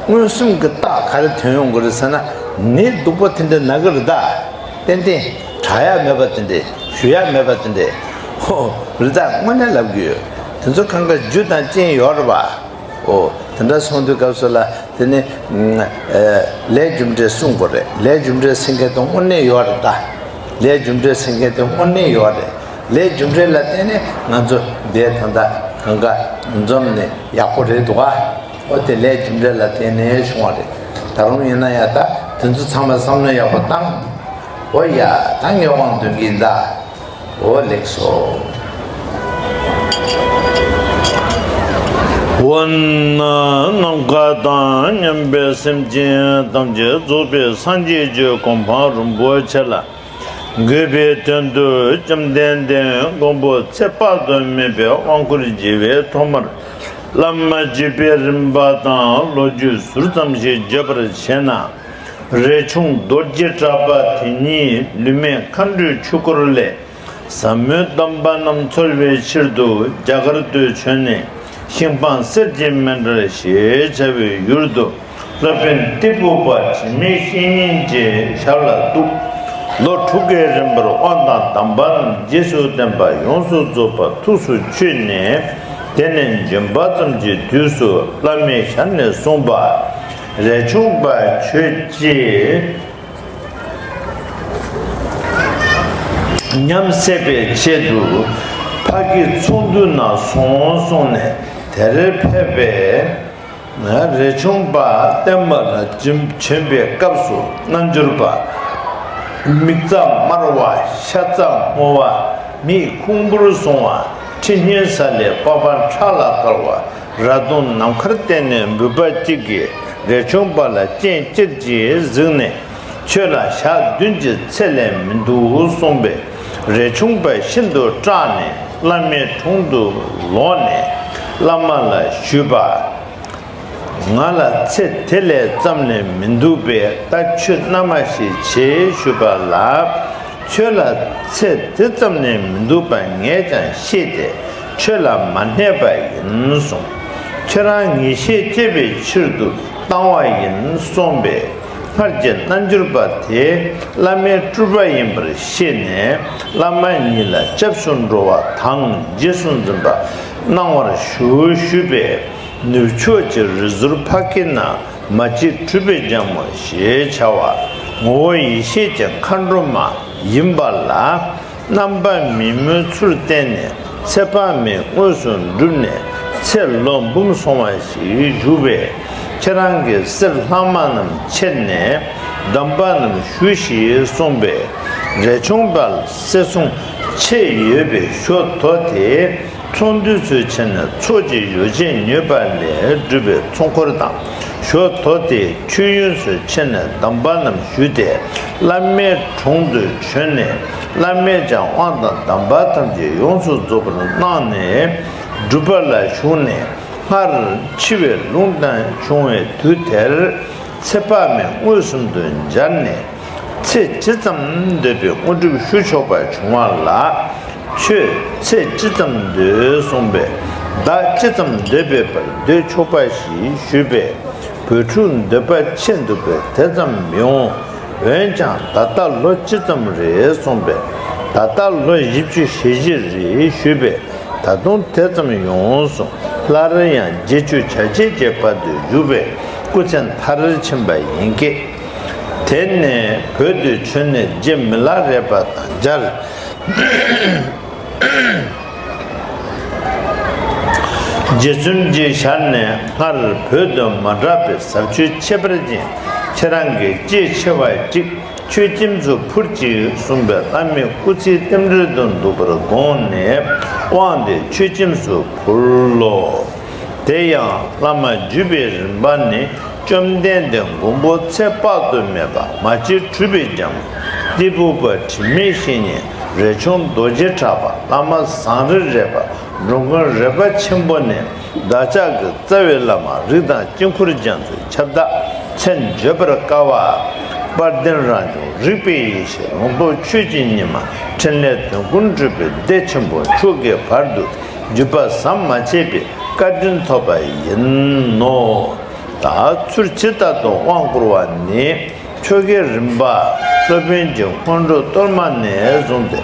མངོན་སུམ་གྱི་རྟགས་ག་རེ་ཐོན་ཡོང་གི་རེད་ཟེར་ན། ནད་སྡུག་པོ་དེ་འདྲ་ན་གི་རེད་ད། ཏན་ཏན་དྲག་ཡ་མེད་པ་དེ་འདྲས། ཞུ་ཡ་མེད་པ་དེ་འདྲས། ཧོ། རི་དྭགས་དངོས་གནས་ལབ་གི་ཡོད། དེ་ཚོ་གང་ག་རྒྱུ་དང་རྐྱེན་ཡོད་རེད་པ། ཨོ། དེ་འདྲ་སོང་དུས་སྐབས་སུ་ལ་དེ་ནི་ཨ་ལས་རྒྱུ་འབྲས་གསུང་དགོས་རེད། ལས་རྒྱུ་འབྲས་ཟེར་མཁན་དེ་དངོས་གནས་ཡོད་རེད་ད། ལས་རྒྱུ་འབྲས་ཟེར་མཁན་དེ་དངོས་གནས་ཡོད་རེད། ལས་རྒྱུ་འབྲས་ལ་བརྟེན་ནས་ང་ཚོ་འདས་ད་ལྟ་གང་ག་འཛོམས་ནས་ཡག་པོ་རེད་འདུག་ག། ཨོ་དེ་ལས་རྒྱུ་འབྲས་ལ་བརྟེན་ནས་བྱུང་བ་རེད། ད་རུང་ཡིན་ན་ཡང་ད་དེ་ཚོ་ཚང་མ་བསམ་བློ་ཡག་པོ་བཏང་། ཨོ་ཡ། ད་ངས་དབང་འདོན་གྱིན་གདའ། ཨོ་ལེགས་སོ། འོ་ན་ནམ་མཁའ་དང་མཉམ་པའི་སེམས་ཅན་ཐམས་ཅད་རྫོགས་པའི་སངས་རྒྱས་ཀྱི་གོ་འཕང་རིན་པོ་ཆེ་ལ། འགོད་པའི་དོན་དུ་བཅོམ་ལྡན་འདས་མགོན་པོ་ཚེ་དཔག་ཏུ་མེད་པའི་དབང་བསྐུར་བགྱིས་པའི་ཐོག་མར། བླ་མ་བརྒྱུད་པའི་རིམ་པ་དང་ལོ་རྒྱུས་ཟུར་ཙམ་ཞིག་བརྗོད་པར་བྱས་ན། རས་ཆུང་རྡོ་རྗེ་གྲགས་པ་དེ་ཉིད་ལུས་མེད་མཁའ་འགྲོའི་ཆོས་འཁོར་ལས། ཟབ་མོའི་གདམས་པ་རྣམས་འཚོལ་བའི་ཕྱིར་དུ་རྒྱ་གར་དུ་བྱོན་ནས། ཤིང་སྤང་གསེར་གྱི་མཎྜལ་ཞེས་བྱ་བའི་ཡུལ་དུ། སློབ་དཔོན་ཏི་ཕུ་པ་དྲི་མེད་བཤེས་གཉེན་གྱི་ཞབས་ལ་གཏུགས། ལོ་དྲུག་གི་རིང་པར་དབང་དང་གདམས་པ་རྣམས་རྗེས་སུ་བསྟན་པ་ཡོངས་སུ་རྫོགས་པ་ཐུགས་སུ་ཆུད་ནས། དེ་ནས་འབྱོན་པ་ཙམ་གྱི་དུས་སུ་བླ་མའི་ཞལ་ནས་གསུངས་པ། རས་ཆུང་པ་ཁྱོད་ཀྱིས་ཉམས་སད་པའི་ཆེད་དུ་ཕ་གི་ཚོགས་འདུ་ན་སོང་གསུངས་ནས་དེར་ཕེབས་པས། རས་ཆུང་པ་བསྟན་པ་ལ་བྱོན་པའི་སྐབས་སུ་རྣལ་འབྱོར་པ། མིག་རྩ་དམར་བ། ཤ་རྩ་སྔོ་བ། མིག་ཁུང་བུར་སོང་བ། ཁྲི་སྙན་ས་ལས་པགས་པ་ཁྲག་ལ་དཀར་བ། ར་དུང་ནམ་མཁར་བསྟན་ནས་འབུད་པ་གཅིག་གིས་རས་ཆུང་པ་ལ་སྤྱན་ཅེར་གྱིས་གཟིགས་ནས། ཁྱོད་ལ་ཞག་བདུན་གྱི་ཚེ་ལས་མི་འདུག་གསུངས་པས། རས་ཆུང་པ་ཤིན་ཏུ་སྐྲག་ནས་བླ་མའི་དྲུང་དུ་ལོག་ནས་བླ་མ་ལ་ཞུས་པ། ང་ལ་ཚེ་དེ་ལས་ཙམ་ལས་མི་འདུག་པས། ད་ཁྱོད་མནའ་མ་ཞིག་བྱེད་ཞུས་པ་ལ། ཁྱོད་ལ་ཚེ་དེ་ཙམ་ལས་མི་འདུག་པ་ངས་ཀྱང་ཤེས་ཏེ་ཁྱོད་ལ་མ་གནས་པ་ཡིན་གསུངས། ཁྱོད་རང་ངེས་ཤེས་སྐྱེད་པའི་ཕྱིར་དུ་བཏང་བ་ཡིན་གསུངས་པས། སྔར་གྱི་རྣལ་འབྱོར་པ་དེ་བླ་མའི་སྤྲུལ་པ་ཡིན་པར་ཤེས་ནས། བླ་མ་ཉིད་ལ་སྐྱབས་སུ་འགྲོ་བ་དང་རྗེས་སུ་འཛིན་པ་གནང་བར་ཞུ་ཞུས་པས། ནུབ་ཕྱོགས་ཀྱི་རི་ཟུར་ཕ་གི་ན་མ་གཅིག་གྲུབ་པའི་རྒྱལ་མོ་ཞེས་བྱ་བ། ངོ་བོ་ཡེ་ཤེས་ཀྱི་མཁའ་འགྲོ་མ་ཡིན་པ་ལ། རྣམ་པ་མི་མོའི་ཚུལ་བསྟན་ནས་ཚེ་དཔག་མེད་དངོས་སུ་བསྒྲུབས་ནས་ཚེ་ལོ་འབུམ་སོང་བ་ཞིག་བཞུགས་པས། ཁྱེད་རང་གི་གསེར་ལྷག་མ་རྣམས་ཁྱེར་ནས་གདམས་པ་རྣམས་ཞུ་ཞེས་གསུངས་པས། རས་ཆུང་པ་གསེར་སྲུང་ཆེ་ཡོད་པའི་ཞོ་དོ་དེ་ཚོང་འདུས་ཚུར་ཁྱེར་ནས་ཚོགས་ཀྱི་ཡོ་བྱད་ཉོས་པ་ལས་གྲུབ་པའི་ཚོང་འཁོར་དང་། ཞོ་དོ་དེ་མཆོད་ཡོན་ཚུར་ཁྱེར་ནས་གདམས་པ་རྣམས་ཞུས་ཏེ་བླ་མའི་དྲུང་དུ་བྱོན་ནས། བླ་མས་ཀྱང་དབང་དང་གདམས་པ་ཐམས་ཅད་ཡོངས་སུ་རྫོགས་པར་གནང་ནས་སྒྲུབ་པ་ལ་ཞུགས་ནས། སྔར་འཆི་བའི་ལུང་བསྟན་བྱུང་བའི་དུས་དེར་ཚེ་དཔག་མེད་མངོན་སུམ་དུ་མཇལ་ནས། ཚེ་ཇི་ཙམ་འདོད་པའི་དངོས་གྲུབ་ཞུ་ཆོག་པ་བྱུང་བ་ལ། ཁྱོད་ཚེ་ཇི་ཙམ་འདོད་གསུངས་པས། བདག་ཇི་ཙམ་འདོད་པའི་བར་སྡོད་ཆོག་པ་ཞེས་ཞུས་པས། བོད་ཕྲུག་འདོད་པ་ཆེ་འདུག་པས་དེ་ཙམ་མི་འོང་། འོན་ཀྱང་ད་ལྟ་ལོ་ཇི་ཙམ་རེད་གསུངས་པས། ད་ལྟ་ལོ་བཞི་བཅུ་ཞེ་བཞི་རེད་ཞུས་པས། ད་དུང་དེ་ཙམ་ཡོང་གསུངས། སླར་ཡང་བརྒྱད་ཅུ་གྱ་བརྒྱད་ཀྱི་བར་དུ་བཞུགས་པས་སྐུ་ཚེ་མཐར་ཕྱིན་པ་ཡིན་སྐད། དེ་ནས་བོད་དུ་བྱོན་ནས་རྗེ་མི་ལ་རས་པ་དང་མཇལ། རྗེ་བཙུན་གྱི་ཞལ་ནས། སྔར་བོད་དུ་མ་གྲགས་པའི་ཟབ་ཆོས་ཁྱད་པར་ཅན་ཁྱེད་རང་གི་ལྕེ་ཆེ་བ་གཅིག་ ཆོས་ཁྱིམ་དུ་འཕུར་ཅིག་གསུངས་པས། བླ་མའི་སྐུ་ཚེའི་རྟེན་འབྲེལ་དུ་འདུག་པར་དགོངས་ནས་དབང་དེ་ཆོས་ཁྱིམ་དུ་འཕུར་ལོ། དེ་ཡང་བླ་མ་བརྒྱུད་པའི་རིམ་པ་ནི། བཅོམ་ལྡན་འདས་མགོན་པོ་ཚེ་དཔག་ཏུ་མེད་པ་མ་གཅིག་གྲུབ་པའི་སྐྱབས། ཏི་ཕུ་པ་དྲི་མེད་བཤེས་གཉེན་རས་ཆུང་རྡོ་རྗེ་གྲགས་པ། བླ་མ་ཟངས་རི་རས་པ་འགྲོ་མགོན་རས་པ་ཆེན་པོ་ནས། བདག་ཅག་གི་རྩ་བའི་བླ་མ་རིགས་དང་དཀྱིལ་འཁོར་རྒྱ་མཚོའི་ཁྱབ་བདག་མཚན་བརྗོད་པར་དཀའ་བ། དཔལ་ལྡན་རང་བྱུང་རིག་པའི་ཡེ་ཤེས་ལུང་རྟོགས་ཆོས་ཀྱི་ཉི་མ། ཕྲིན་ལས་དོན་ཀུན་གྲུབ་པའི་སྡེ་ཆེན་པོ་མཆོག་གི་བར་དུ་བརྒྱུད་པ་ཟམ་མ་ཆད་པའི་བཀའ་དྲིན་ཐོབ་པ་ཡིན་ནོ། ད་ཚུར་ཇི་ལྟར་དུ་དབང་བསྐུར་བ་ནི། ཆོ་གའི་རིམ་པ། སློབ་དཔོན་གྱི་སྔོན་འགྲོ་གཏོར་མ་ནས་བཟུང་སྟེ་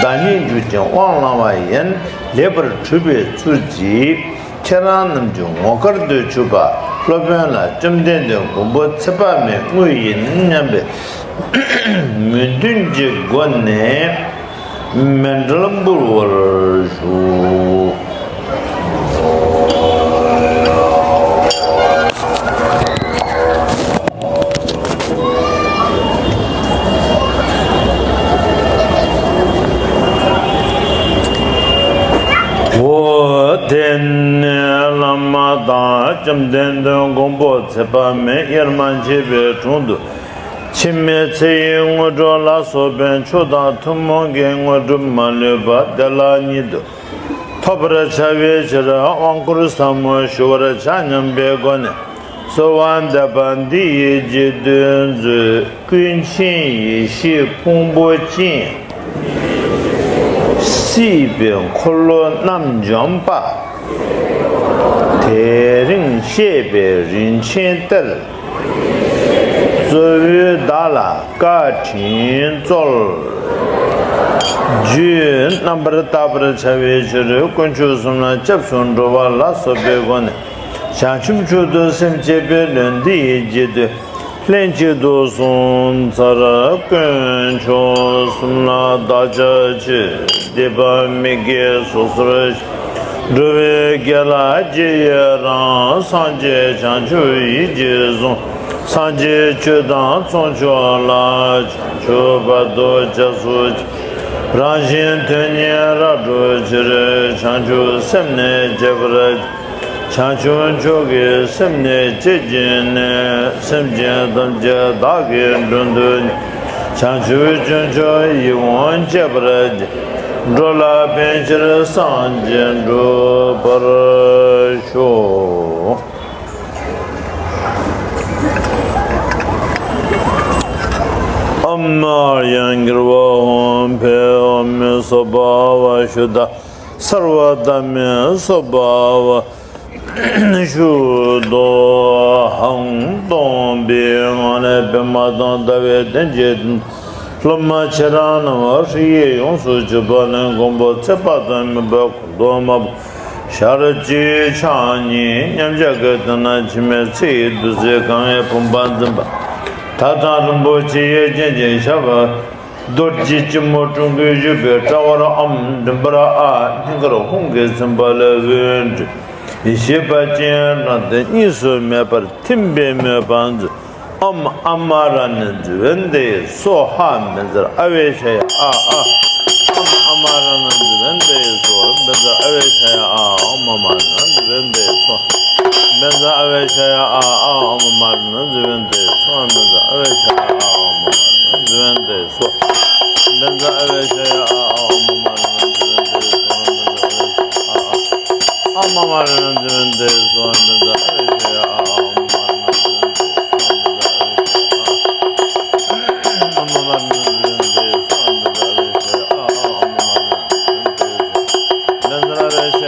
བདག་ཉིད་འཇུག་ཅིང་དབང་བླང་བ་ཡིན། ལེགས་པར་གྲུབ་པའི་ཚུལ་གྱིས་ཁྱེད་རང་རྣམས་ཀྱི་ངོ་དཀར་དུ་གྱུར་པ་སློབ་དཔོན་ལ་བཅོམ་ལྡན་འདས་མགོན་པོ་ཚེ་དཔག་མེད་དངོས་ཡིན་སྙམ་པའི་མོས་འདུན་གྱི་སྒོ་ནས་མཎྜལ་འབུལ་བར་ཞུ། འོ། དེ་ནས་བླ་མ་དང་བཅོམ་ལྡན་འདས་མགོན་པོ་ཚེ་དཔག་མེད་དབྱེར་མ་མཆིས་པའི་དྲུང་དུ། འཆི་མེད་ཚེ་ཡི་དངོས་གྲུབ་ལ་སོགས་པའི་མཆོག་དང་ཐུན་མོང་གི་དངོས་གྲུབ་མ་ལུས་པ་བདེ་བླག་ཉིད་དུ་ཐོབ་པར་བྱ་བའི་ཕྱིར་དབང་བསྐུར་ཟབ་མོ་ཞུ་བར་བྱ་སྙམ་པའི་སྒོ་ནས། གསོལ་བ་འདེབས་པ་འདི་ཡི་རྗེས་ཟློས་མཛོད། ཀུན་མཁྱེན་ཡེ་ཤེས་ཕུང་པོ་ཅན། སྲིད་པའི་འཁོར་ལོ་རྣམ་འཇོམས་པ། དེ་རིང་གཤེགས་པའི་རིན་ཆེན་གཏེར། གཙོ་བོས་བདག་ལ་བཀའ་དྲིན་སྩོལ། རྒྱུད་རྣམ་པར་དག་པར་བྱ་བའི་ཕྱིར་དཀོན་མཆོག་གསུམ་ལ་སྐྱབས་སུ་འགྲོ་བ་ལ་སོགས་པའི་སྒོ་ནས་བྱང་ཆུབ་མཆོག་ཏུ་སེམས་བསྐྱེད་པའི་ལུས་འདི་ཡི་རྗེས་ཟློས། ལྷན་ཅིག་ཏུ་སོང་ཚར། དཀོན་མཆོག་གསུམ་ལ་བདག་ཅག་ཆོས་འདི་པ་མི་དགེ་སོ་སོར་འགྲོ་བའི་དགེ་ལ་རྗེས་ཡི་རང་། སངས་རྒྱས་བྱང་ཆུབ་ཡིད་ཀྱིས་བཟུང་། སངས་རྒྱས་ཆོས་དང་ཚོགས་མཆོག་ལ། བྱང་ཆུབ་བར་དུ་སྐྱབས་སུ་མཆི། རང་གཞན་དོན་གཉིས་རབ་བསྒྲུབ་ཕྱིར། བྱང་ཆུབ་སེམས་ནི་བསྐྱེད་པར་བྱ། བྱང་ཆུབ་མཆོག་གི་སེམས་ནི་བསྐྱེད་བགྱིས་ནས། སེམས་ཅན་ཐམས་ཅད་བདག་གིས་མགྲོན་དུ་གཉེར། བྱང་ཆུབ་སྤྱོད་མཆོག་ཡིད་འོང་སྤྱད་པར་བགྱི། འགྲོ་ལ་ཕན་ཕྱིར་སངས་རྒྱས་འགྲུབ་པར་ཤོག། ཨོཾ་ཨཱརྱ་གརྞ་ཧཱུྃ་ཕཊ། ཨོཾ་སྭ་བྷཱ་ཝ་ཤུདྡྷ་སརྦ་དྷརྨ་སྭ་བྷཱ་ཝ་ཤུདྡྷོ་ཧཾ། སྟོང་པའི་ངང་ལས་པདྨ་དང་ཟླ་བའི་གདན་བཅས་སྟེང་དུ་སློབ་མ་ཁྱེད་རང་རྣམས་ཧྲཱིཿཡེ་ཡོངས་སུ་གྱུར་པ་ནི་མགོན་པོ་ཚེ་དཔག་ཏུ་མེད་པ་འཁོར་དུ་མ་བུད། ཞལ་གཅིག་ཕྱག་གཉིས་མཉམ་གཞག་གི་སྟེང་ན་འཆི་མེད་ཚེ་ཡི་བདུད་རྩིས་གང་བའི་བུམ་པ་འཛིན་པ། ད་ལྟ་རིན་པོ་ཆེ་ཡི་སྤྱན་གྱིས་ཞབས། རྡོ་རྗེ་སྐྱིལ་མོ་ཀྲུང་གིས་བཞུགས་པའི་ཕྲེང་བར་ཨོཾ། མགྲིན་པར་ཨཱཿ་སྙིང་གར་ཧཱུྃ་གིས་ཚིམ་པ་ལས་འོད་འཕྲོས། ཡེ་ཤེས་པ་སྤྱན་དྲངས་ཏེ་གཉིས་སུ་མེད་པར་ཐིམ་པའི་མོས་པ་མཛོད། ཨོཾ་ཨ་མ་ར་ཎི་ཛི་བན་ཏེ་སྭཱ་ཧཱ། བཛྲ་ཨ་བྷེ་ཥཱ་ཡ་ཨཱཿ་ཨཱཿ། ཨོཾ་ཨ་མ་ར་ཎི་ཛི་བན་ཏེ་སྭཱ་ཧཱ། བཛྲ་ཨ་བྷེ་ཥཱ་ཡ་ཨཱཿ་ཨོཾ་ཨ་མ་ར་ཎི་ཛི་བན་ཏེ་སྭཱ་ཧཱ། བཛྲ་ཨ་བྷེ་ཥཱ་ཡ་ཨཱཿ་ཨཱཿ་ཨོཾ་ཨ་མ་ར་ཎི་ཛི་བན་ཏེ་སྭཱ་ཧཱ། བཛྲ་ཨ་བྷེ་ཥཱ་ཡ་ཨཱཿ་ཨོཾ་ཨ་མ་ར་ཎི་ཛི་བན་ཏེ་སྭཱ་ཧཱ། བཛྲ་ཨ་བྷེ་ཥཱ་ཡ་ཨཱཿ་ཨོཾ་ཨ་མ་ར་ཎི་ཛི་བན་ཏེ་སྭཱ་ཧཱ། བཛྲ་ཨ་བྷེ་ཥཱ་ཡ་ཨཱཿ་ཨོཾ་ཨ་མ་ར་ཎི་ཛི་བན་ཏེ་སྭཱ་ཧཱ། བཛྲ་ཨ་བྷེ་ཥཱ་ཡ་ཨཱཿ་ཨོཾ་ཨ་མ་ར་ཎི་ཛི་བན་ཏེ་སྭཱ་ཧཱ། བཛྲ་ཨ་བྷེ་ཥཱ་ཡ་ཨཱཿ་ཨོཾ་ཨ་མ་ར་ཎི་ཛི་བན་ཏེ་སྭཱ་ཧཱ། བཛྲ་ཨ་བྷེ་ཥཱ་ཡ་ཨཱཿ་ཨོཾ་ཨ་མ་ར་ཎི་ཛི་བན་ཏེ་སྭཱ་ཧཱ། བཛྲ་ཨ་བྷེ་ཥཱ་ཡ་ཨཱཿ་ཨོཾ་ཨ་མ་ར་ཎི་ཛི་བན་ཏེ་སྭཱ་ཧཱ། བཛྲ་ཨ་བྷེ་ཥཱ་ཡ་ཨཱཿ་ཨོཾ་ཨ་མ་ར་ཎི་ཛི་བན་ཏེ་སྭཱ་ཧཱ། བཛྲ་ཨ་བྷེ་ཥཱ་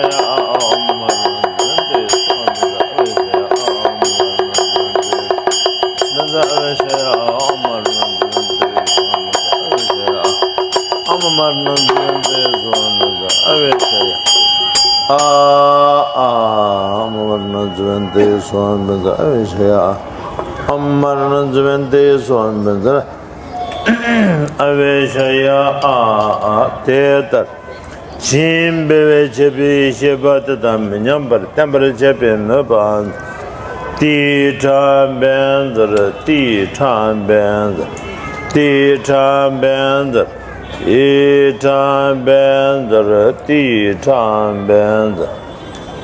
ཡ་ཨཱཿ་ཨོཾ་ཨ་མ་ར་ཎི་ཛི་བན་ཏེ་སྭཱ་ཧཱ། བཛྲ་ཨ་བྷེ་ཥཱ་ཡ་ཨཱཿ་ཨོཾ་ཨ་མ་ར་ཎི་ཛི་བན་ཏེ་སྭཱ་ཧཱ། བཛྲ་ཨ་བྷེ་ཥཱ་ཡ་ཨཱཿ་ཨོཾ་ཨ་མ་ར་ཎི་ཛི་བན་ཏེ་སྭཱ་ཧཱ། བཛྲ་ཨ་བྷེ་ཥཱ་ཡ་ཨཱཿ་ཨོཾ་ཨ་མ་ར་ཎི་ཛི་བན་ཏེ་སྭཱ་ཧཱ། བཛྲ་ཨ་བྷེ་ཥཱ་ཡ་ཨཱཿ་ཨཱཿ་དེ་ལྟར། བྱིན་པའི་བྱེད་པའི་ཤེས་པ་དེ་དག་མི་ཉམས་པར་བརྟན་པར་བྱེད་པའི་མོས་པ། ཏི་ཁྲ་བཛྲ་ཏི་ཁྲ་བཛྲ། ཏི་ཁྲ་བཛྲ། ཏི་ཁྲ་བཛྲ། ཏི་ཁྲ་བཛྲ།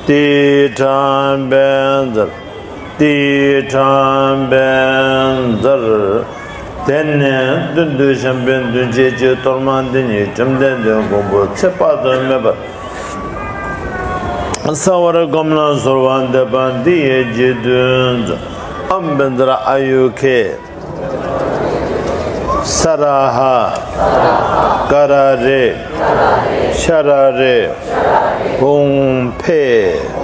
ཏི་ཁྲ་བཛྲ། ཏི་ཁྲ་བཛྲ། དེ་ནས་མདུན་དུ་བཤམས་པའི་མདུན་བསྐྱེད་ཀྱི་གཏོར་མ་འདི་ཉིད་བཅོམ་ལྡན་འདས་མགོན་པོ་ཚེ་དཔག་ཏུ་མེད་པར་གསལ་བར་བསྒོམས་ལ་གསོལ་བ་འདེབས་པ་འདི་ཡི་རྗེས་ཟློས་མཛོད། ཨོཾ་བཛྲ་ཨཱ་ཡུ་ཁེ། ས་ར་ཧ། ཀ་ར་རེ། ཤ་ར་རེ། ཧཱུྃ་ཕཊ།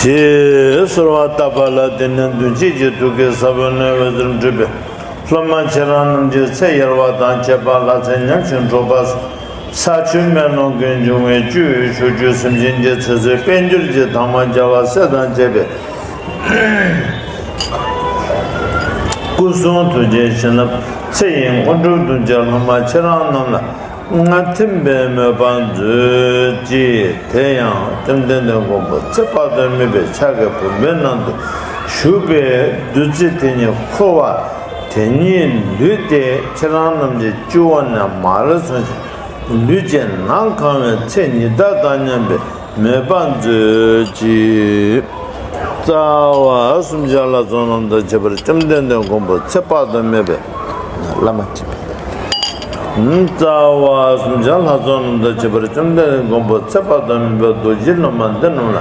ཞེས་གསོལ་བ་བཏབ་པ་ལ། དེ་ནས་མདུན་བསྐྱེད་ཀྱི་ཐུགས་ཀའི་ས་བོན་ནས་འོད་ཟེར་འཕྲོས་པས། སློབ་མ་ཁྱེད་རང་རྣམས་ཀྱི་ཚེ་ཡར་བ་དང་བཅས་པ་ལྷ་ཚེ་ཉམས་ཤིང་འཁྲུགས་པ་ས་ཆུ་མེ་རླུང་གིས་འབྱུང་བའི་བཅུད་ཕྱོགས་བཅུའི་སེམས་ཅན་གྱི་ཚེ་བསོད་དཔལ་འབྱོར་གྱི་དྭངས་མ་རྒྱལ་བ་སྲས་དང་བཅས་པའི་སྐུ་གསུང་ཐུགས་ཀྱི་བྱིན་རླབས་ཚེ་ཡི་དངོས་གྲུབ་ལྡན་གྱི་སློབ་མ་ཁྱེད་རང་རྣམས་ལ་མངའ་ཐིམ་པའི་མོས་པ་མཛོད་ཅིག་དེ་ཡང་བཅོམ་ལྡན་འདས་མགོན་པོ་ཚེ་དཔག་ཏུ་མེད་པའི་ཕྱག་གི་བུམ་པའི་ནང་དུ་བཞུགས་པའི་བདུད་རྩི་དེ་ཉིད་འཁོར་བ་དེ་ཉིད་ལུས་ཏེ་ཁྱེད་རང་རྣམས་ཀྱི་སྤྱི་བོ་ནས་མར་གསུངས་ཤིང་ལུས་ཀྱི་ནང་གང་བའི་ཚེ་ཉི་ཟླ་དང་མཉམ་པའི་མོས་པ་མཛོད་ཅིག་རྩ་བ་གསུམ་ཆར་ལྷ་ཚོགས་རྣམས་དང་བཅས་པར་བཅོམ་ལྡན་འདས་མགོན་པོ་ཚེ་དཔག་ཏུ་མེད་པའི་བླ་མ་ཁྲི་པའི། རྩ་བ་གསུམ་ཆར་ལྷ་ཚོགས་རྣམས་དང་བཅས་པར་བཅོམ་ལྡན་འདས་མགོན་པོ་ཚེ་དཔག་ཏུ་མེད་པའི་རྡོ་རྗེ་སློབ་མ་འདི་རྣམས་ལ།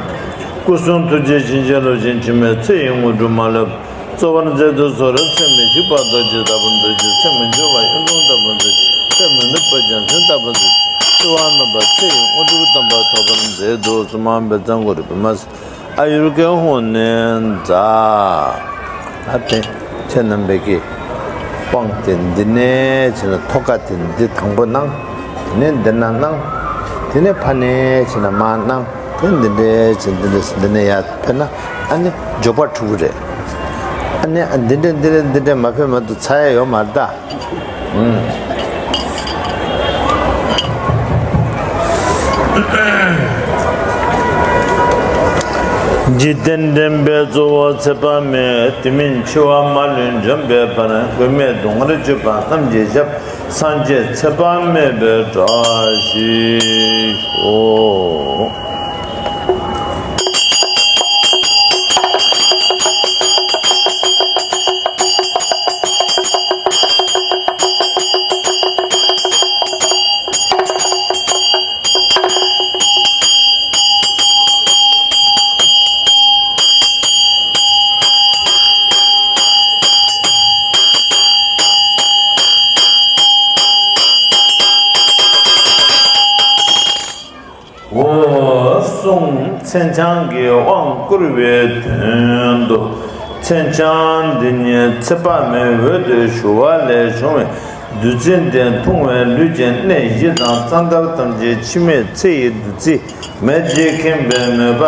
སྐུ་གསུང་ཐུགས་རྗེའི་བྱིན་གྱིས་རློབ་ཅིང་འཆི་མེད་ཚེ་ཡི་དངོས་གྲུབ་མ་ལུས་པ། སྩོལ་བར་མཛད་དུ་གསོལ། ཚེ་མི་ཤིགས་པ་རྡོ་རྗེ་ལྟ་བུར་མཛོད་ཅིག་ཚེ་མི་འཆོར་བ་གཡུང་དྲུང་ལྟ་བུར་མཛོད་ཅིག་ཚེ་མི་ནུབ་པ་རྒྱལ་མཚན་ལྟ་བུར་མཛོད་ཅིག་འཆི་བ་མེད་པ་ཚེ་ཡི་དངོས་གྲུབ་སྟོན་པ་ཐོབ་པར་མཛད་དུ་གསོལ། མ་འོངས་པའི་ཚེ་འགོར་བུ་མ་ཟད་ཨ་ཡུར་གྱི་ཧོ་ནན་ཛ། ཨ་དེ་ཁྱེད་རྣམ་པས་ཀྱི་དཔང་དེ་འདི་ནས་བྱས་ན་ཐོ་ག་དེ་འདི་དང་པོ་གནང་། དེ་ནས་འདི་ན་གནང་། དེ་ནས་ཕ་ནས་བྱས་ན་མ་གནང་། དེ་འདི་འདྲས་བྱས་འདི་འདྲས་འདི་ནས་ཡར་ཕེབས་ན་ཨ་ནི་མགྱོགས་པ་འགྲུབ་ཀྱི་རེད། ཨ་ནི་ཨ་འདི་འདྲས་འདི་འདྲས་འདི་འདྲས་མ་ཕེབས་མ་གཏོགས་ཚར་ཡ་ཡོད་མ་རེད་ད། འཇིག་རྟེན་འདྲེན་པའི་གཙོ་བོ་ཚེ་དཔག་མེད། དེ་མིན་འཆི་བ་མ་ལུས་འཇོམས་པའི་དཔལ། མགོན་མེད་སྡུག་བསྔལ་སྤྱོད་པ་རྣམས་ཀྱི་ཞབས། སངས་རྒྱས་ཚེ་དཔག་མེད་པའི་བཀྲ་ཤིས་ཤོག་འོ་གསུངས། མཚན་བྱང་གི་དབང་བསྐུར་བའི་དོན་དུ། མཚན་བྱང་འདི་ཉིད་ཚེ་དཔག་མེད་འོད་དུ་ཞུ་བ་ལས་བྱུང་བའི་བདུད་རྩི་འདི་འཐུང་བས་ལུས་ཀྱི་གནས་བཞི་དང་རྩ་མདའ་ཐམས་ཅད་འཆི་མེད་ཚེ་ཡི་བདུད་རྩི་མེ་ལྕེས་ཁེངས་པའི་མོས་པ་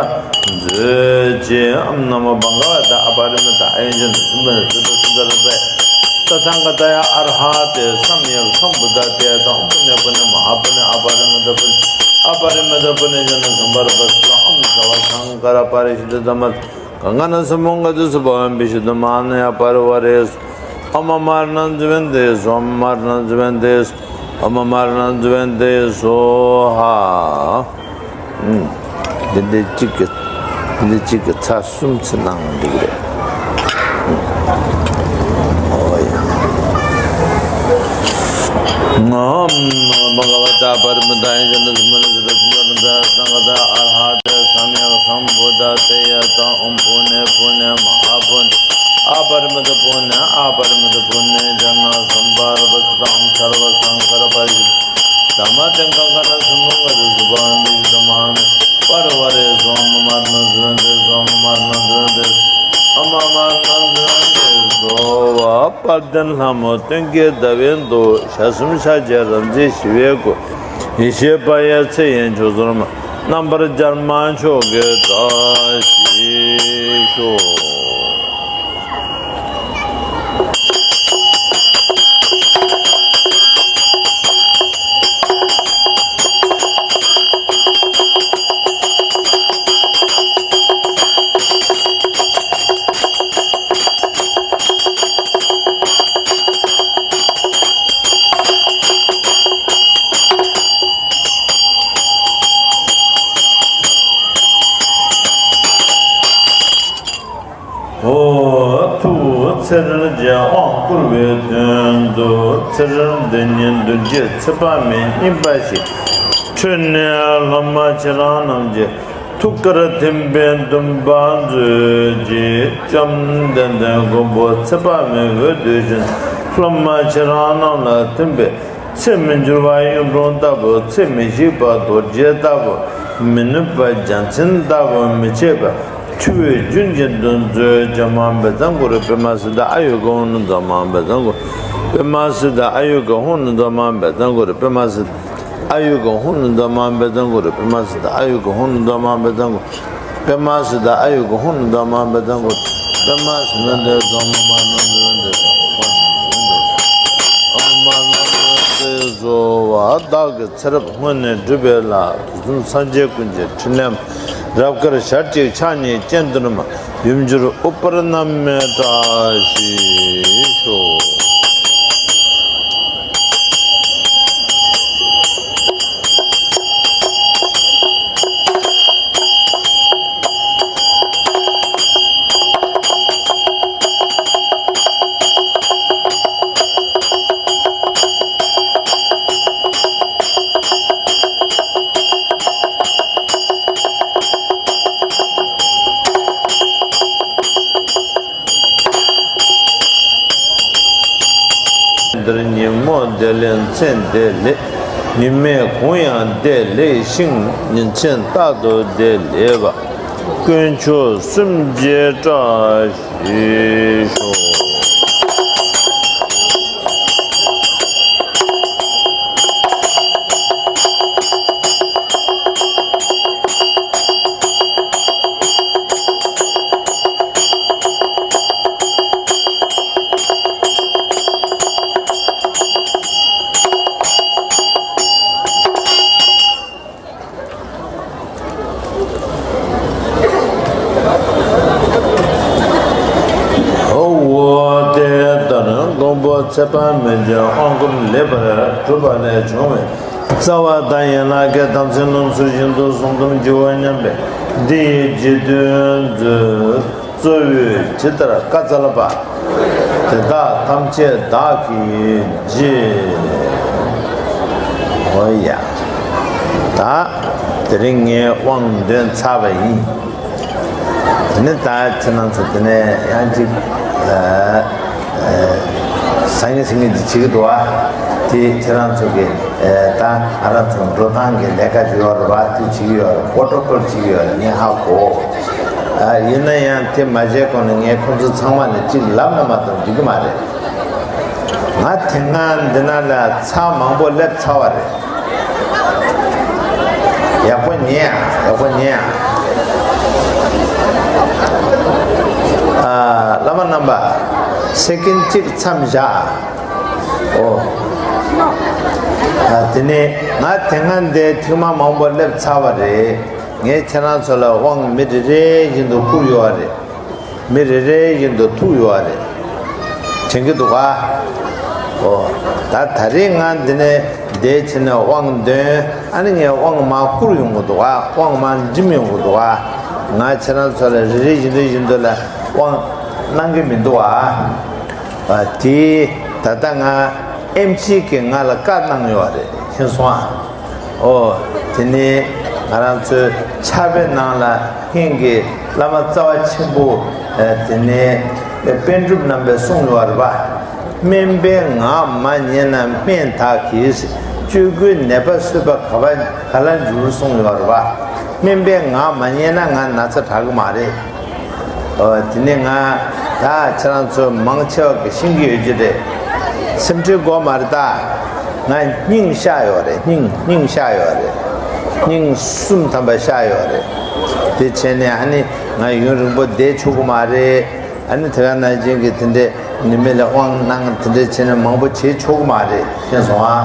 མཛོད་ཅིག་ཨོཾ་ན་མོ་བྷ་ག་ཝ་ཏ་ཨ་པ་རི་མི་ཏ་ཨཱ་ཡུ་ཇ་ན་སུ་མ་ན་སུ་ཏ་སུ་ཏ་ར་ཏ་ཡ། ཏ་ཐཱ་ག་ཏ་ཡ་ཨར་ཧ་ཏེ་སམ་ཡཀ་སམ་བུ་དྷ་ཏེ་ཡ་ཐཱ། ཨོཾ་པུ་ཎེ་པུ་ཎེ་མ་ཧཱ་པུ་ཎེ་ཨ་པ་རི་མི་ཏ་པུ་ཎེ་ཨ་པ་རི་མི་ཏ་པུ་ཎེ་ཇ་ན་སམ་བར་པ་སུ་ཏ། ཨོཾ་སརྦ་སཾ་སྐཱ་ར་པ་རི་ཤུདྡྷ་དྷརྨ་ག་ག་ན་སུ་མོ་ག་ཏུ་སུ་བྷ་བ་བི་ཤུདྡྷ་མ་ཧཱ་ན་ཡ་པ་རི་ཝ་རེ་སུ། ཨོཾ་ཨ་མ་ར་ཎ་ཛུ་བན་ཏེ་སྭཱ་ཧཱ། ཨོཾ་ཨ་མ་ར་ཎ་ཛུ་བན་ཏེ་སྭཱ་ཧཱ། ཨོཾ་ཨ་མ་ར་ཎ་ཛུ་བན་ཏེ་སྭཱ་ཧཱ། ཨུམ། འདི་འདྲའི་གཅིག་གི་འདི་འདྲའི་གཅིག་གི་ཚར་གསུམ་ཚེ་གནང་འགྲིག་རེད། ཨོ་ཡ། ཨོཾ་ན་མོ་བྷ་ག་ཝ་ཏ་པ་ར་མི་ཏ་ཨཱ་ཡུ་ཇ་ན་སུ་མ་ན་སུ་ཏ་སུ་ཏ་ར་ཏ་ཡ་ཐཱ། ག་ག་ཏ་ཡ་ཨར་ཧ་ཏེ་སམ་ཡཀ་སམ་བུ་དྷ་ཏེ་ཡ་ཐཱ། ཨོཾ་པུ་ཎེ་པུ་ཎེ་མ་ཧཱ་པུ་ཎེ་ཨ་པ་རི་མི་ཏ་པུ་ཎེ་ཨ་པ་རི་མི་ཏ་པུ་ཎེ་ཇ་ན་སམ་བར་པ་སུ་ཏ། ཨོཾ་སརྦ་སཾ་སྐཱ་ར་པ་རི་ཤུདྡྷ་དྷརྨ་ཏེ་ག་ག་ན་སུ་མོ་ག་ཏུ་སུ་བྷ་བ་བི་ཤུདྡྷ་མ་ཧཱ་ན་ཡ་པ་རི་ཝ་རེ་སྭཱ་ཧཱ། ཨོཾ་ཨ་མ་ར་ཎ་ཛུ་བན་ཏེ་སྭཱ་ཧཱ། ཨོཾ་ཨ་མ་ར་ཎ་ཛུ་བན་ཏེ་ཨོཾ་ཨ་མ་ར་ཎ་ཛུ་བན་ཏེ་སྭཱ་ཧཱ། དཔལ་ལྡན་ལྷ་མོ་སྟོན་ཀའི་ཟླ་བའི་མདོག་ཞལ་གསུམ་ཕྱག་བརྒྱད་རབ་མཛེས་ཞི་བའི་སྐུ། ཡེ་ཤེས་དཔལ་ཡེ་ཚེ་ཡི་མཆོག་སྩོལ་མ། རྣམ་པར་སྦྱར་མ་མཆོག་གི་བཀྲ་ཤིས་ཤོག་དོན་གཉིས་འདུ་བྱེད་ཚེ་དཔག་མེད་གཉིས་པ་ཞིག །འཕྲོས་ནས་སློབ་མ་ཁྱེད་རང་རྣམས་ཀྱི། ཐུགས་ཀར་ཐིམ་པས་འདུན་པ་མཛོད་ཅིག །བཅོམ་ལྡན་འདས་མགོན་པོ་ཚེ་དཔག་མེད་འོད་བདུད་བཞིན། སློབ་མ་ཁྱེད་རང་རྣམས་ལ་ཐིམ་པས། ཚེ་མི་འགྱུར་བ་གཡུང་དྲུང་ལྟ་བུ། ཚེ་མི་ཤིགས་པ་རྡོ་རྗེ་ལྟ་བུ། མི་ནུབ་པ་བརྒྱ་བྱིན་ལྟ་བུ། མི་ཕྱེད་པ་ཆུ་བོའི་རྒྱུན་བཞིན་དུ་མཛོད། ཇོ་མང་བེ་ཙང་གུ་རུ་པདྨ་སིདྡྷི་ཨ་ཡུ་ག་ཧུ་ནུ། ཇོ་མང་བེ་ཙང་གུ་རུ་པདྨ་སིདྡྷི་ཨ་ཡུ་ག་ཧུ་ནུ། ཇོ་མང་བེ་ཙང་གུ་རུ་པདྨ་སིདྡྷི་ཨ་ཡུ་ག་ཧུ་ནུ། ཇོ་མང་བེ་ཙང་གུ་རུ་པདྨ་སིདྡྷི་ཨ་ཡུ་ག་ཧུ་ནུ། ཇོ་མང་བེ་ཙང་གུ་རུ། པདྨ་སིདྡྷི་ཨ་ཡུ་ག་ཧུ་ནུ། ཇོ་མང་བེ་ཙང་གུ་རུ། པདྨ་སིདྡྷི་ཨ་ཡུ་ག་ཧུ་ནུ། ཇོ་མང་བེ་ཙང་གུ་རུ། ཨོཾ་མ་ཎི་པདྨེ་ཏེ་སྭཱ་ཧཱ། བདག་གི་ཚེ་རབས་སྔོན་ནས་བསྒྲུབས་པའི་ལྷ། དུས་གསུམ་སངས་རྒྱས་ཀུན་གྱི་ཕྲིན་ལས། རབ་དཀར་ཞལ་གཅིག་ཕྱག་གཉིས་སྤྱན་ཟླུམ་པ། ཡུམ་གྱུར་ཨུཏྤལ་བསྣམས་མས་བཀྲ་ཤིས་ཤོག་འདིར་ཉིན་མོ་བདེ་ལེགས་མཚན་བདེ་ལེགས། ཉི་མའི་གུང་ཡང་བདེ་ལེགས་ཤིང་། ཉིན་མཚན་རྟག་ཏུ་བདེ་ལེགས་པ། དཀོན་མཆོག་གསུམ་གྱིས་བཀྲ་ཤིས་ཤོག་འོ་དེ་ལྟར་མགོན་པོ་ཚེ་དཔག་མེད་ཀྱི་དབང་བསྐུར་ལེགས་པར་གྲུབ་པ་ལས་བྱུང་བའི་རྩ་བ་དང་ཡན་ལག་གི་དམ་ཚིག་རྣམ་ཚུལ་བཞིན་དུ་བསྲུང་གཏམ་བགྱིའོ་སྙམ་པས་འདི་ཡི་རྗེས་ཟློས་མཛོད། གཙོ་བོས་ཇི་ལྟར་བཀའ་སྩལ་པ། དེ་དག་ཐམས་ཅད་བདག་གིས་བགྱི། འོ་ཡ། ད་དེ་རིང་ངས་དབང་འདོན་ཚར་བ་ཡིན། དེ་ནས་ད་ཁྱེད་རང་ཚོ་དེ་ནས་ཡང་ཅིག་ཨ་ཨ་ཟང་ངེ་ཟིང་ངེ་འདི་བྱེད་ཀྱི་འདུག་ཨ། དེ་ཁྱེད་རང་ཚོ་གི་ཨ་ད་ང་རང་ཚོ་འགྲོ་སྟངས་ཀྱི་ལས་ཀ་ཅིག་ཡོད་རེད་པ། དེ་བྱེད་ཀྱི་ཡོད་རེད། པོ་ཊོ་ཀོལ་བྱེད་ཀྱི་ཡོད་རེད། ངས་ཧ་གོ། ཨ་ཡིན་ན་ཡང་དེ་མ་བྱས་གོང་ནས་ངས་ཁོང་ཚོ་ཚང་མ་ལ་གཅིག་ལབ་ན་མ་གཏོགས་འགྲིག་གི་མ་རེད། ང་དེ་སྔ་འདི་ན་ལ་ཚར་མང་པོ་སླེབས་ཚར་བ་རེད། ཡག་པོ་ཉན་ཨ། ཡག་པོ་ཉན་ཨ། ཨ་བླ་མ་རྣམ་པ། སེ་ཀེན་གཅིག་མཚམས་བཞག་ཨ། ཨོ། ཨ་དེ་ནས་ང་དེ་སྔ་འདི་ཐེངས་མ་མང་པོ་སླེབས་ཚར་བ་རེད། ངས་ཁྱེད་རང་ཚོ་ལ་དབང་མི་རེ་རེ་བཞིན་དུ་བསྐུར་ཡོད་རེད། མི་རེ་རེ་བཞིན་དུ་ཐུག་ཡོད་རེད། དྲན་གྱི་འདུག་ག་ཨོ། ད་ད་རེས་ང་འདི་ནས་བསྡད་བྱས་ནས་དབང་འདོན། ཨ་ནི་ངས་དབང་མར་བསྐུར་ཡོང་གི་འདུག་ག་དབང་མར་འཇིམ་ཡོང་གི་འདུག་ག་ང་ཁྱེད་རང་ཚོ་ལ་རེ་རེ་བཞིན་དུ་བཞིན་དུ་ལ་དབང་གནང་གི་མི་འདུག་ག་ཨ་དེ་ད་ལྟ་ང་ཨེམ་ཆི་གིས་ང་ལ་བཀའ་གནང་ཡོད་རེད། ཤེས་སོང་ཨ། ཨོ། དེ་ནས་ང་རང་ཚོའི་ཕྱག་དཔེ་ནང་ལ་སྔོན་གྱི་བླ་མ་རྩ་བ་ཆེན་པོ་དེ་ནས་པཎ་གྲུབ་རྣམ་པས་གསུངས་ཡོད་རེད་པ། སྨན་པའི་ངག་མ་ཉན་ན་སྨན་དག་གིས། སྤྱོད་དགུའི་ནད་པ་གསོས་པ་ག་པ་ག་ལ་འགྱུར་གསུངས་ཡོད་རེད་པ། སྨན་པའི་ངག་མ་ཉན་ན་ང་ན་ཚ་དྲག་གི་མ་རེད། ཨོ། དེ་ནས་ང་ད་ཁྱེད་རང་ཚོ་མང་ཆེ་བ་གིས་ཤེས་ཀྱི་ཡོད་ཀྱི་རེད། སེམས་ཁྲལ་དགོས་མ་རེད་ད། ང་སྙིང་ཤག་ཡོད་རེད། སྙིང་སྙིང་ཤག་ཡོད་རེད། སྙིང་གསུམ་ཐམ་པ་ཤག་ཡོད་རེད། དེ་བྱས་ནས་ཨ་ནི་ང་ཡུན་རིང་པོ་བསྡད་ཆོག་གི་མ་རེད། ཨ་ནི་དེ་ག་ནང་བཞིན་གྱི་དེ་འདྲའི་ནི་མི་ལ་དབང་གནང་དེ་འདྲའི་བྱས་ནས་མང་པོ་བྱེད་ཆོག་གི་མ་རེད། ཤེས་སོང་ཨ།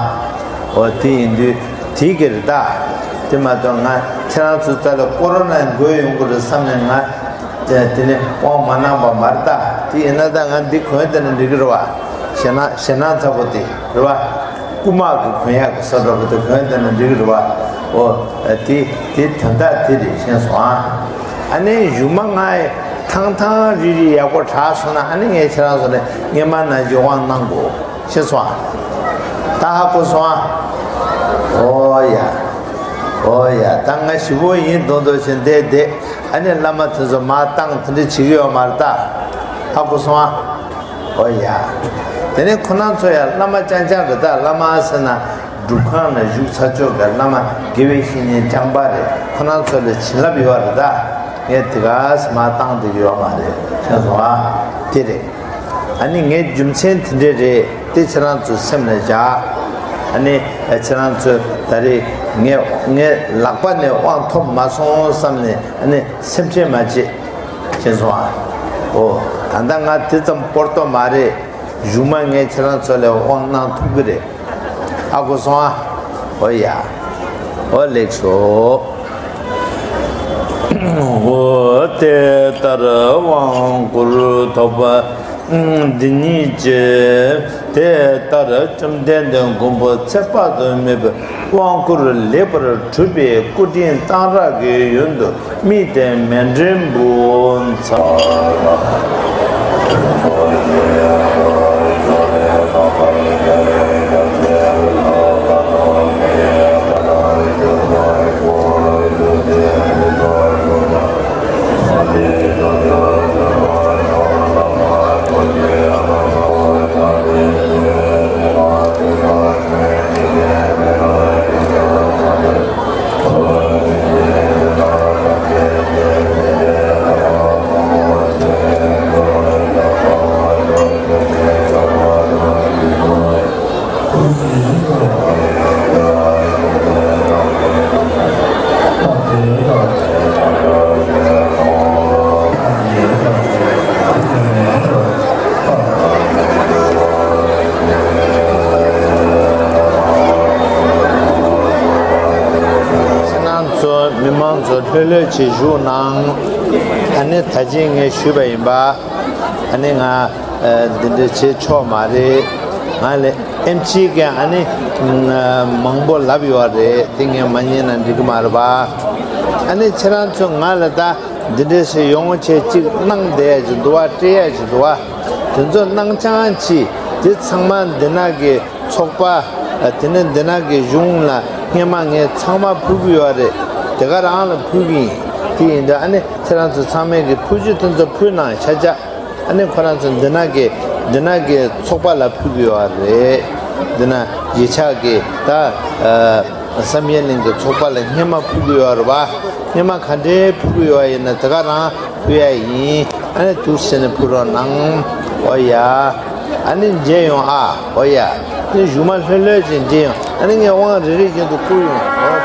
ཨོ། དེ་ཡིན་དུས་དེ་གི་རེད་ད། དེ་མ་གཏོགས་ང་ཁྱེད་རང་ཚོ་རྩ་ལ་ཀོ་རོ་ན་འགོས་ཡོང་གི་རེད་བསམ་ནས་ང་དེ་དེ་ནས་དབང་མ་གནང་པ་མ་རེད་ད། དེ་ཡིན་ན་ད་ང་འདི་གོན་བསྡད་ན་འགྲིག་གི་རེད་བ། ཞེད་སྣང་ཞེད་སྣང་ཚ་པོ་དེ་རེད་བ། རྐུ་མ་གི་གོན་ཡག་གི་བཟོ་འདྲ་པོ་དེ་གོན་བསྡད་ན་འགྲིག་གི་རེད་བ། ཨོ། དེ་དེ་དོན་དག་དེ་རེད། ཤེས་སོང་ཨ། ཨ་ནི་གཞུག་མ་ང་ཐང་ཐང་རིལ་རིལ་ཡག་པོ་དྲག་སོང་ན་ཨ་ནི་ངས་ཁྱེད་རང་ཚོ་ལ་སྔོན་མ་ནང་བཞིན་དབང་གནང་དགོས། ཤེས་སོང་ཨ། ད་ཧ་གོ་སོང་ཨ། ཨོ་ཡ། ཨོ་ཡ། ད་ང་ཞིག་པོ་ཡིན་མདོག་མདོག་བྱས་བསྡད་བསྡད། ཨ་ནི་བླ་མ་དེ་ཚོ་མར་བཏང་དེ་འདྲ་བྱེད་ཀྱི་ཡོད་མ་རེད་ད། ཧ་གོ་སོང་ཨ། ཨོ་ཡ། དེ་ནས་ཁོ་རང་ཚོ་ཡང་བླ་མ་རྐྱང་རྐྱང་རེད་ད། བླ་མ་ཟེར་ན་སྒྲུབ་ཁང་ནང་བཞུགས་ཚར་ཆོག་གི་བླ་མ། དགེ་བའི་བཤེས་གཉེན་རྐྱང་པ་རེད། ཁོ་རང་ཚོ་ལ་བྱིན་རླབས་ཡོད་རེད་ད། ངས་དེ་ག་ས་མར་བཏང་བསྡད་ཀྱི་ཡོད་མ་རེད། ཤེས་སོང་ཨ། དེ་རེད། ཨ་ནི་ངའི་རྒྱུ་མཚན་དེ་འདྲས་རེད། དེ་ཁྱེད་རང་ཚོ་སེམས་ལ་བཞག་ཨ་ནི་ཁྱེད་རང་ཚོ་ད་རེས་ངས་ངའི་ལག་པ་ནས་དབང་ཐོབ་མ་སོང་བསམ་ནས་ཨ་ནི་སེམས་ཁྲལ་མ་བྱེད། ཤེས་སོང་ཨ། ཨོ། ད་ལྟ་ང་དེ་ཙམ་སྤོར་ཏོ་མ་རེད། གཞུག་མ་ངས་ཁྱེད་རང་ཚོ་ལ་དབང་གནང་ཐུབ་ཀྱི་རེད། ཨ་གོ་སོང་ཨ། ཨོ་ཡ། ཨོ་ལེགས་སོ། ཨོ་དེ་ལྟར་དབང་བསྐུར་ཐོབ་པ་འདི་ཉིད་ཀྱིས། དེ་ལྟར་བཅོམ་ལྡན་འདས་མགོན་པོ་ཚེ་དཔག་ཏུ་མེད་པའི་དབང་བསྐུར་ལེགས་པར་གྲུབ་པའི་སྐུ་དྲིན་གཏང་རག་གི་ཡོན་དུ་དམིགས་ཏེ་མཎྜལ་འབུལ་ཚར། ཁྱེད་རང་ཚོ་མི་མང་ཚོ་ལྷོད་ལྷོད་བྱེད་བཞུགས་གནང་། ཨ་ནི་ད་ཅི་ངས་ཞུས་པ་ཡིན་པ། ཨ་ནི་ང་འདི་འདྲ་བྱེད་ཆོག་མ་རེད། ང་ལ་ཨེམ་ཆི་གིས་ཨ་ནི་མང་པོ་ལབ་ཡོད་རེད། དེ་ངས་མ་ཉན་ན་འགྲིག་གི་མ་རེད་པ། ཨ་ནི་ཁྱེད་རང་ཚོ་ང་ལ་ད་འདི་འདྲ་ཞིག་ཡོང་བྱས་ཅིག་གནང་བསྡད་ཡ་ཅིག་འདུག་བ། སྤྲད་ཡ་ཅིག་འདུག་བ། དེ་ཚོ་གནང་རྐྱང་གྱིས་དེ་ཚང་མ་འདི་ན་གི་ཚོགས་པ། དེ་ནས་འདི་ན་གི་གཞུང་ལ་སྔས་མ་ངས་ཚང་མ་ཕུལ་གི་ཡོད་རེད། དེ་ག་རང་ལ་ཕུལ་གི་ཡིན། དེ་ཡིན་དུས་ཨ་ནི་ཁྱེད་རང་ཚོ་ཚང་མས་གི་ཕུལ་རྒྱུ་དེ་ཚོ་ཕུལ་གནང་ཤ་ཆ། ཨ་ནི་ཁོ་རང་ཚོ་འདི་ན་གི་འདི་ན་གི་ཚོགས་པ་ལ་ཕུལ་གི་ཡོད་རེད། འདི་ན་གཞིས་ཆགས་གི་ད་བསམ་ཡས་གླིང་གི་ཚོགས་པ་ལ་སྔས་མ་ཕུལ་གི་ཡོད་རེད་པ། སྔས་མ་ག་འདྲའི་ཕུལ་གི་ཡོད་ཡིན་ན་དེ་ག་རང་ཕུལ་ཡ་ཡིན། ཨ་ནི་འདུག་སེ་ནས་ཕུལ་རོགས་གནང་། ཨོ་ཡ། ཨ་ནི་མཇལ་ཡོང་ཨ། ཨོ་ཡ། ཨ་ནི་གཞུག་མ་ལྷོད་ལྷོད་ཅིག་མཇལ་ཡོང་། ཨ་ནི་ངས་དབང་རེ་རེ་བཞིན་དུ་བསྐུར་ཡོང་། ཨོ།